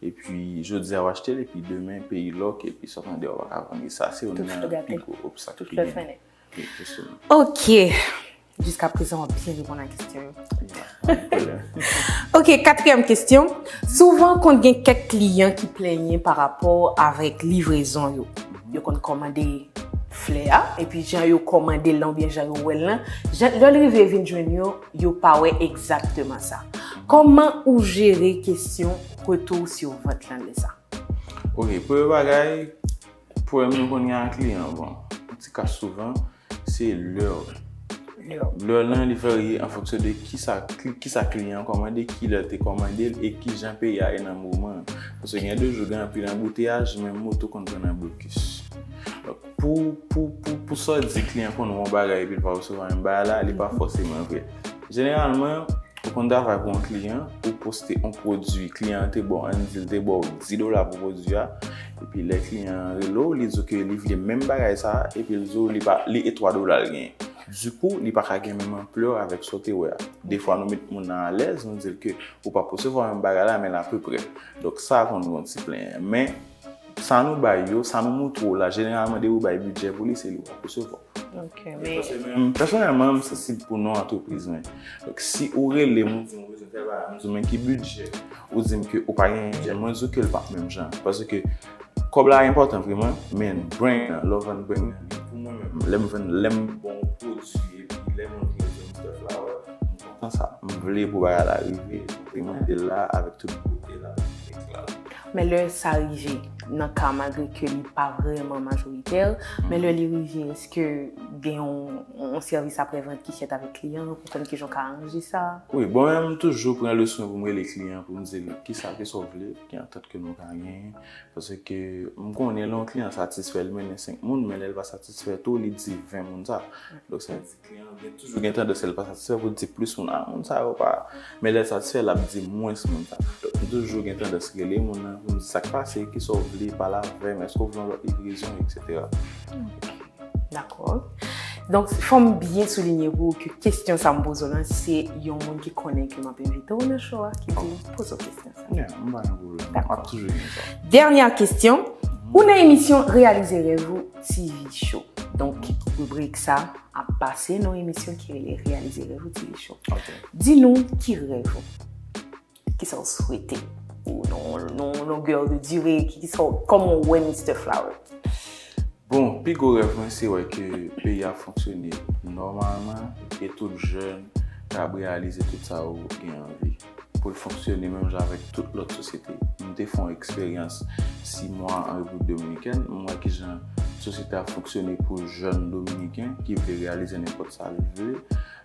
Epi, jodi a w achte l, epi demen, peyi lòk, epi sa w tande a, w pa ka vann li. Sa se youn nan pi gwo obstak ki genyen. Wi, jisteman. Ok. Jiskaprezan, w ap byen reponn a kesyon yo. Yeah, pa de pwoblèm. Ok, katriyèm kesyon. Souvan, konn gen kèk kliyan ki plenyen pa rapò avèk livrezon yo. Yo konn kòmande flè a, epi jan yo kòmande l lan oubyen jan yo wè l lan, jan, lè l rive vin jwenn yo, yo pa wè egzakteman sa. Kòman ou jere kesyon retou sou vant lan lè sa? Ok, premye bagay, pwoblèm nou konn gen ak kliyan, bon, ti ka souvan, se lè. Lè lan, li varye an fonksyon de kisa, kisa kliyan an kòmande, ki lè l te kòmande l, e ki jan peyi a ye nan moman an. Paske gen de jou, gen anpil anbouteyaj, men moto konn pran nan blokis. Donk, pou, pou, pou, pou sa w di kliyan konn wè yon bagay epi l pa resevwa menm bagay la, li pa fòseman vre. Jeneralman, ou konn travay pou yon kliyan, ou poste yon pwodui, kliyan an te ba w, ann di l te ba w dis dola pou pwodui a, Epi lè kliyan an rele w, li di w ke li vle menm bagay sa a, epi l di w li pa, li e twa dola l genyen. Dikou, li pa ka gen menm anplè avèk sa w te wè a. Defwa, nou met moun nan alèz, nou di l ke ou p ap resevwa menm bagay la, men l apeprè. Donk, sa a konn gen yon ti plenyen. Men, sa nou bay yo, sa nou moutre w la, jeneralman, depi w bay bidjè pou li, se li w ap resevwa. Ok, men Paske mwen, pèsonèlman, m sansib pou non antrepriz mwen. Donk, si ou rele m, ou di m ou bezwen fè bagay, m di w men ki bidjè, ou di m ke ou pa gen bidjè, mwen di w ke l p ap menm jan. Paske kòb la enpòtan vre, men brand nan, lè w vann brand nan, pou mwen menm, lè m vann, lè m bon pwodui, epi lè moun vin di m Mister Flower, m kontan sa. M vle pou bagay la rive, pou mwen te la avèk tout bote la, ekra la. Men lè sa rive, nan ka malgre ke li pa vrèman majoritè, men lè li rive, èske gen yon, yon sèvis aprè vant ki fèt avèk kliyan an, konprann kijan w ka aranje sa? Wi, bon, mwen menm, m toujou pran le swen pou m rele kliyan, pou m di l kisa, kisa w vle, ki antant ke nou ka genyen. Paske m konnen lè yon kliyan satisfè, li mennen senk moun, men lè l pa satisfè tou, li di ven moun sa. Donk, sa vle di kliyan an gen, toujou gen tandans, lè l pa satisfè, pou l di plis moun, a, moun sa yo pa. Men lè l satisfè, l ap di mwens moun sa. Donk, m toujou gen tandans rele moun nan, pou m di sa k pase, kisa w vle, pale avè m, èske w vle yon lòt livrezon, etsetera. Dakò. Donk, fò m byen soulinye pou ou ke kesyon sa m poze w lan, se yon moun ki konnen ke m ap envite w nan show a, ki di poze w kesyon sa. Yeah, m pa gen pwoblèm. M ap toujou gen sa. Dènyè kesyon. Ou nan emisyon Reyalize Rèv Ou T V Show. Donk, ribrik sa ap pase nan emisyon ki rele Reyalize Rèv Ou T V Show. Ok. Di nou ki rèv ou. Kisa w swete? Ou non, non, longè de dire, ki, kisa w, kòman w wè Mister Flower? Bon, pi gwo rèv mwen, se wè ke peyi a fonksyone nòmalman e tout jèn kab reyalize tout sa yo gen anvi. Pou l fonksyone menm jan avèk tout lòt sosyete. M te fè yon eksperyans sis mwa an Repiblik Dominikèn, m wè kijan sosyete a fonksyone pou jèn dominiken ki vle reyalize nenpòt sa l vle.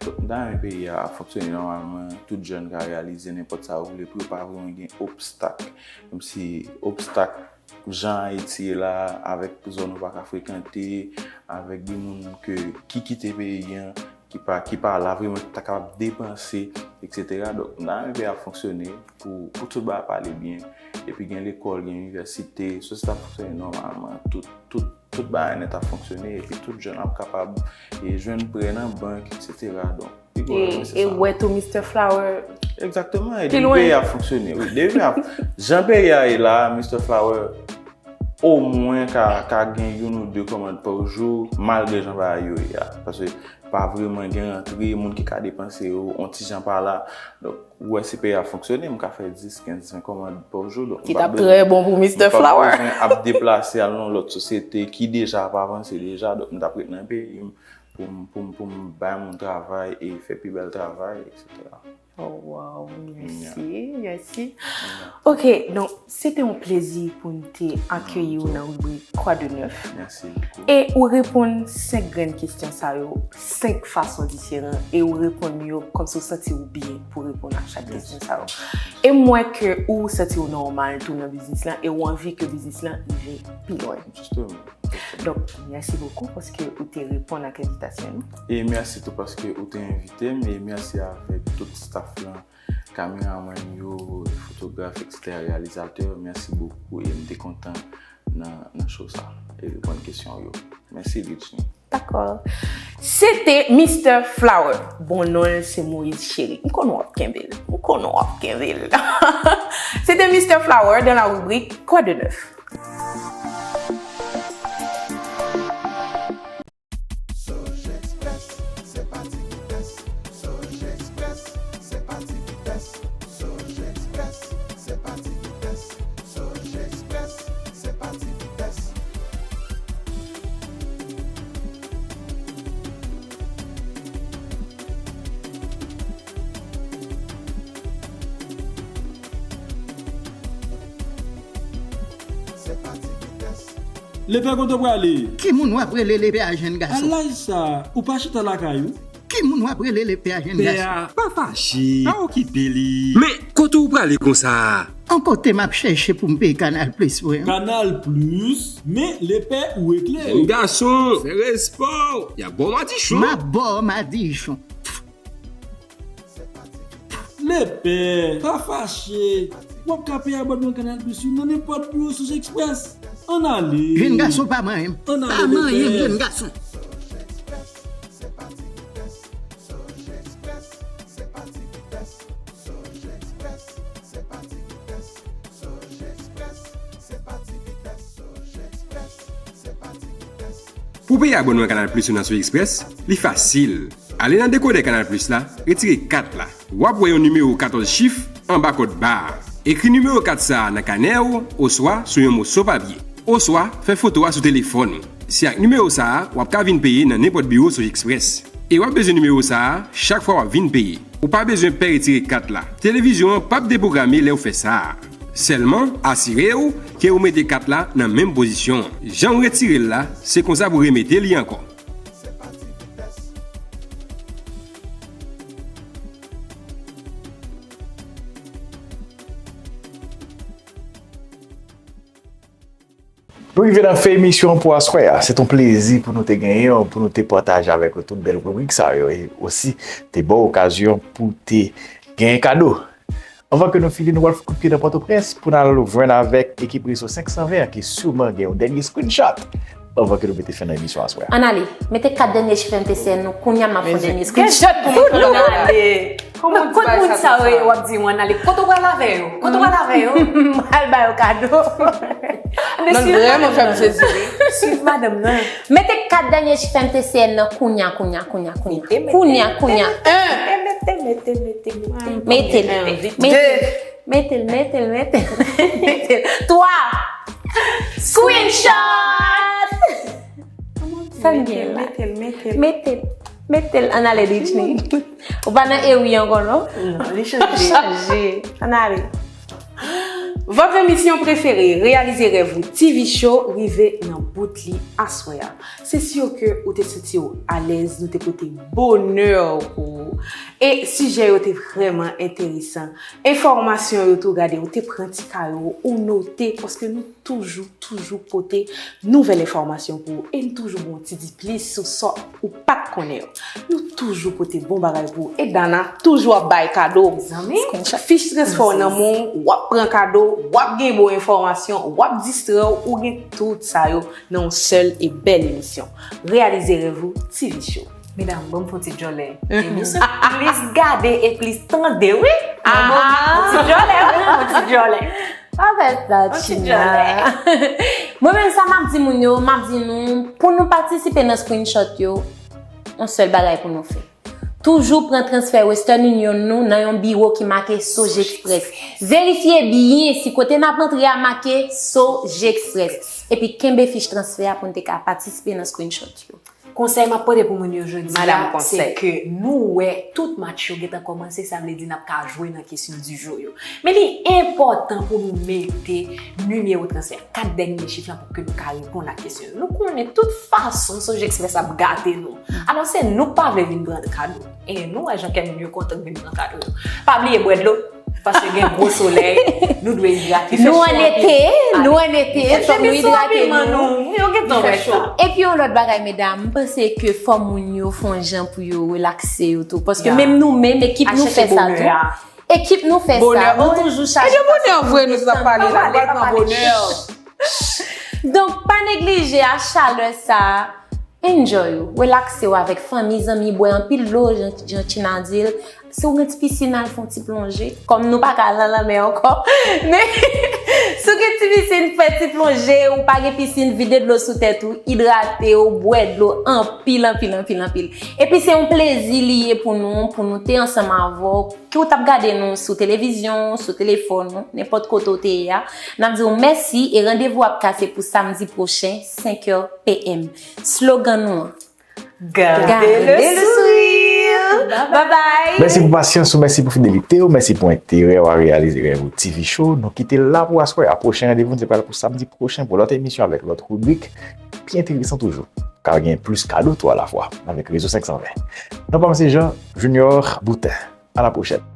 Donk, m ta renmen peyi a ap fonksyone nòmalman, tout jèn ka reyalize nenpòt sa yo vle, pou yo pa vrèman gen obstak. Menm si obstak jan Ayiti ye la, avèk zòn ou pa ka frekante, avèk de moun ke, ki kite peyi an, ki pa, ki pa la vrèman, ki ta kapab depanse, etsetera. Donk, m ta renmen peyi a fonksyone pou, pou tout bagay pa ale byen. Epi gen lekòl, gen inivèsite, sosyete ap fonksyone nòmalman, tout, tout, tout bagay nèt ap fonksyone, epi tout jèn ap kapab e jwenn prè nan bank, etsetera. Donk, pi gwo rèv mwen se sa. E wè tou Mister Flower. Egzakteman, e depi peyi a fonksyone, wi, depi peyi a, jan peyi a ye la, Mister Flower, omwen ka, ka gen youn ou de kòmand pa jou, malgre jan bagay yo ye a. Paske pa vrèman gen rantre, moun ki ka depanse yo, yon ti jan pa la. Donk, ou wè si peyi a fonksyone, m ka fè dis, kenz, ven kòmand pa jou. Donk, ki t ap trè bon pou Mister Flower. M pa bezwen ap deplase al nan lòt sosyete ki deja ap avanse deja. Donk, m t ap ret nan peyi m pou m, pou m, pou m bay moun travay e fè pi bèl travay, etsetera. Oh, wow, mèsi, mèsi. Ok, donk, se te yon plezi pou n te akeyi w nan ribrik Quoi de neuf? Mèsi bokou. E ou reponn senk grenn kesyon sa yo senk fason diferan e ou reponn yo kòmsi w santi w byen pou reponn a chak kesyon sa yo. E m wè ke ou santi w nòmal tou nan biznis lan e ou anvi ke biznis lan rive pi lwen. Jisteman. Donk, mèsi bokou paske ou te reponn ak envitasyon nou. E mèsi tou paske ou te envite m, e mèsi avèk tout staff lan, kameramann yo, fotograf, etsetera, reyalizatè. Mèsi bokou e m te kontan nan, nan show sa e reponn kesyon yo. Mèsi, Britney. Dakò. Se te Mister Flower. Bon non l se Moïse Chéry. M konnen w ap kenbe l. M konnen w ap kenbe l. Se te Mister Flower dans la rubrique Quoi de neuf? Sogeexpress, se pa ti vitès. Sogeexpress, se pa ti vitès. Sogeexpress, se pa ti vitès. Sogeexpress, se pa ti vitès. Se pa ti vitès. Lepè, kote w prale? Ki moun w ap rele lepè a, jèn gason? A laj sa, ou pa chita lakay ou? Ki moun w ap rele lepè a, jèn Pè gason? A, pa fache, pa okipe li. Men, kote w prale konsa? An kote m ap chèche pou m peye Kanal Plis mwen? Kanal Plis, men lepè ou eklere. Jèn gason, fè respè w. Y ap ba w madichon. M ap ba w madichon. Lepè, pa fache. W ap ka peye abònman Kanal Plis ou nan nenpòt biwo Sogeexpress. Ann ale. Jèn gason pa manyen m. Ann ale, pa manyen m, jèn gason. Pou peye abònman Canal Plus ou nan Soj Express, li fasil. Ale nan dekodè Canal Plus la, retire kat la. W ap wè yon nimewo katòz chif anba kòdba a. Ekri nimewo kat sa a nan kanè w oswa sou yon moso papye. Oswa fè foto a sou telefòn ou. Se ak nimewo sa a w ap ka vin peye nan nenpòt biwo Soj Express. E w ap bezwen nimewo sa a chak fwa w ap vin peye. Ou pa bezwen pè retire kat la. Televizyon an p ap depwograme lè w fè sa a. Sèlman, asire w ke ou mete kat la nan menm pozisyon an. Jan w retire l la, se konsa pou w remete li ankò. Nou rive nan fen emisyon an pou aswè a. Se t on plezi pou nou te genyen w, pou nou te pataje avèk ou tout bèl ribrik sa yo, e osi te ba w okazyon pou te genyen kado. Anvan ke nou fini, nou pral fè kout pye nan Pòtoprens pou n al jwenn avèk ekip Rezo senk san ven an ki siman gen yon dènye screenshot anvan ke nou mete fen nan emisyon aswè a. Ann ale, mete kat dènye chif M T C N nou kounye a, m ap fè yon dènye screenshot pou mwen. Ann ale. Kòman w di bagay sa konsa? Kot moun sa yo ye w ap di ann ale? Kote w pral avè yo? Kote w pral avè yo? M pral ba yo kado. Non, vrèman fè m sezi wi. Swiv madanm nan. Mete kat dènye chif M T C N nan kounye a, kounye a, kounye a, kounye a. Kounye a, kounye a. Mete, mete, mete, mete, mete, mete. Mete l, mete l, mete l, mete l, mete l. Twa. Screenshot! Sa n gen la? Mete l, mete l, mete l. Mete l, mete l. Ann ale, Britney. Ou pa nan Ewi ankò, non? Non, li chanje. Chanje. Ann ale. Vòt emisyon prefere, Reyalize Rèv Ou T V Show, rive nan bout li aswè a. Se si ke ou te santi w alèz, nou te pote bonè pou ou. E sijè yo te vrèman enteresan. Enfòmasyon yo tou, gade, ou te pran ti kaye w, ou note, paske nou toujou, toujou pote nouvèl enfòmasyon pou ou. E n toujou ba w ti diplis sou sa ou pa t konnen yo. Nou toujou pote bon bagay pou ou. E Dana toujou ap bay kado. Mezanmi, fich transfè w nan men w, w ap pran kado, w ap gen bon enfòmasyon, w ap distrè w, ou gen tout sa yo nan yon sèl e bèl emisyon. Reyalize Rèv Ou T V Show. Medam, ban m fè yon ti djòlè. Emisyon plis gade e plis tande, wi. Yon ti djòlè, wi, yon ti djòlè. Pa fè sa, Tina. Mwen menm, sa m ap di moun yo, m ap di nou, pou nou patisipe nan screenshot yo, yon sèl bagay pou nou fè. Toujou pran transfè Western Union nou nan yon biwo ki make Soj Express. Verifye byen si kote n ap antre a make Soj Express. Epi kenbe fich transfè a pou n te ka patisipe nan screenshot yo. Konsèy m ap pote pou moun yo jodi a, se ke nou wè tout match yo gentan kòmanse, sa vle di n ap ka jwe nan kesyon du jour yo. Men li enpòtan pou nou mete nimewo transfè, kat dènye chif lan pou ke nou ka reponn ak kesyon yo. Nou konnen tout fason Soj Express ap gate nou. Alò se nou k pa vle vin pran kado. E nou wè jan kè moun yo kontan vin pran kado yo. Pa bliye bwè dlo. Paske gen gwo solèy, nou dwe idrate. Nou an ete, nou an ete, fòk nou idrate nou. Yo gentan wè cho. Epi yon lòt bagay, medam, m panse ke fò moun yo fè yon jan pou yo relakse yo tou. Paske menm nou menm, ekip nou fè sa tou. Ekip nou fè sa. Nou toujou chaje. E de bonè vre nou t ap pale la, nou pral pran bonè. Donk, pa neglije a chalè sa a. Enjoy ou, relakse w avèk fanmi, zanmi, bwè anpil dlo, jan, jan Tina di l. Si w gen ti pisin, al fè yon ti plonje. Kòm nou pa ka al nan lanmè ankò. Men, si w gen ti pisin, fè ti plonje, ou pa gen pisin, vide dlo sou tèt ou, idrate w, bwè dlo anpil, anpil, anpil, anpil. Epi se yon plezi li ye pou nou, pou nou te ansanm avè w. Ke w t ap gade nou sou televizyon, sou telefòn ou, nenpòt kote w te ye a, n ap di w mèsi e randevou ap kase pou samdi pwochen, senk è p m. Slogan nou an. Gardez le sourire. Bye bye. Mèsi pou pasyans ou, mèsi pou fidelite w, mèsi pou enterè w a Reyalize Rèv Ou T V Show. Nou kite l la pou aswè a. Pwochen randevou n se pral pou samdi pwochen pou lòt emisyon avèk lòt ribrik. Pi enteresan toujou. Ka gen plis kado tou alafwa avèk Rezo senk san ven. Non pa m se Jean Junior Boutin. À la prochaine.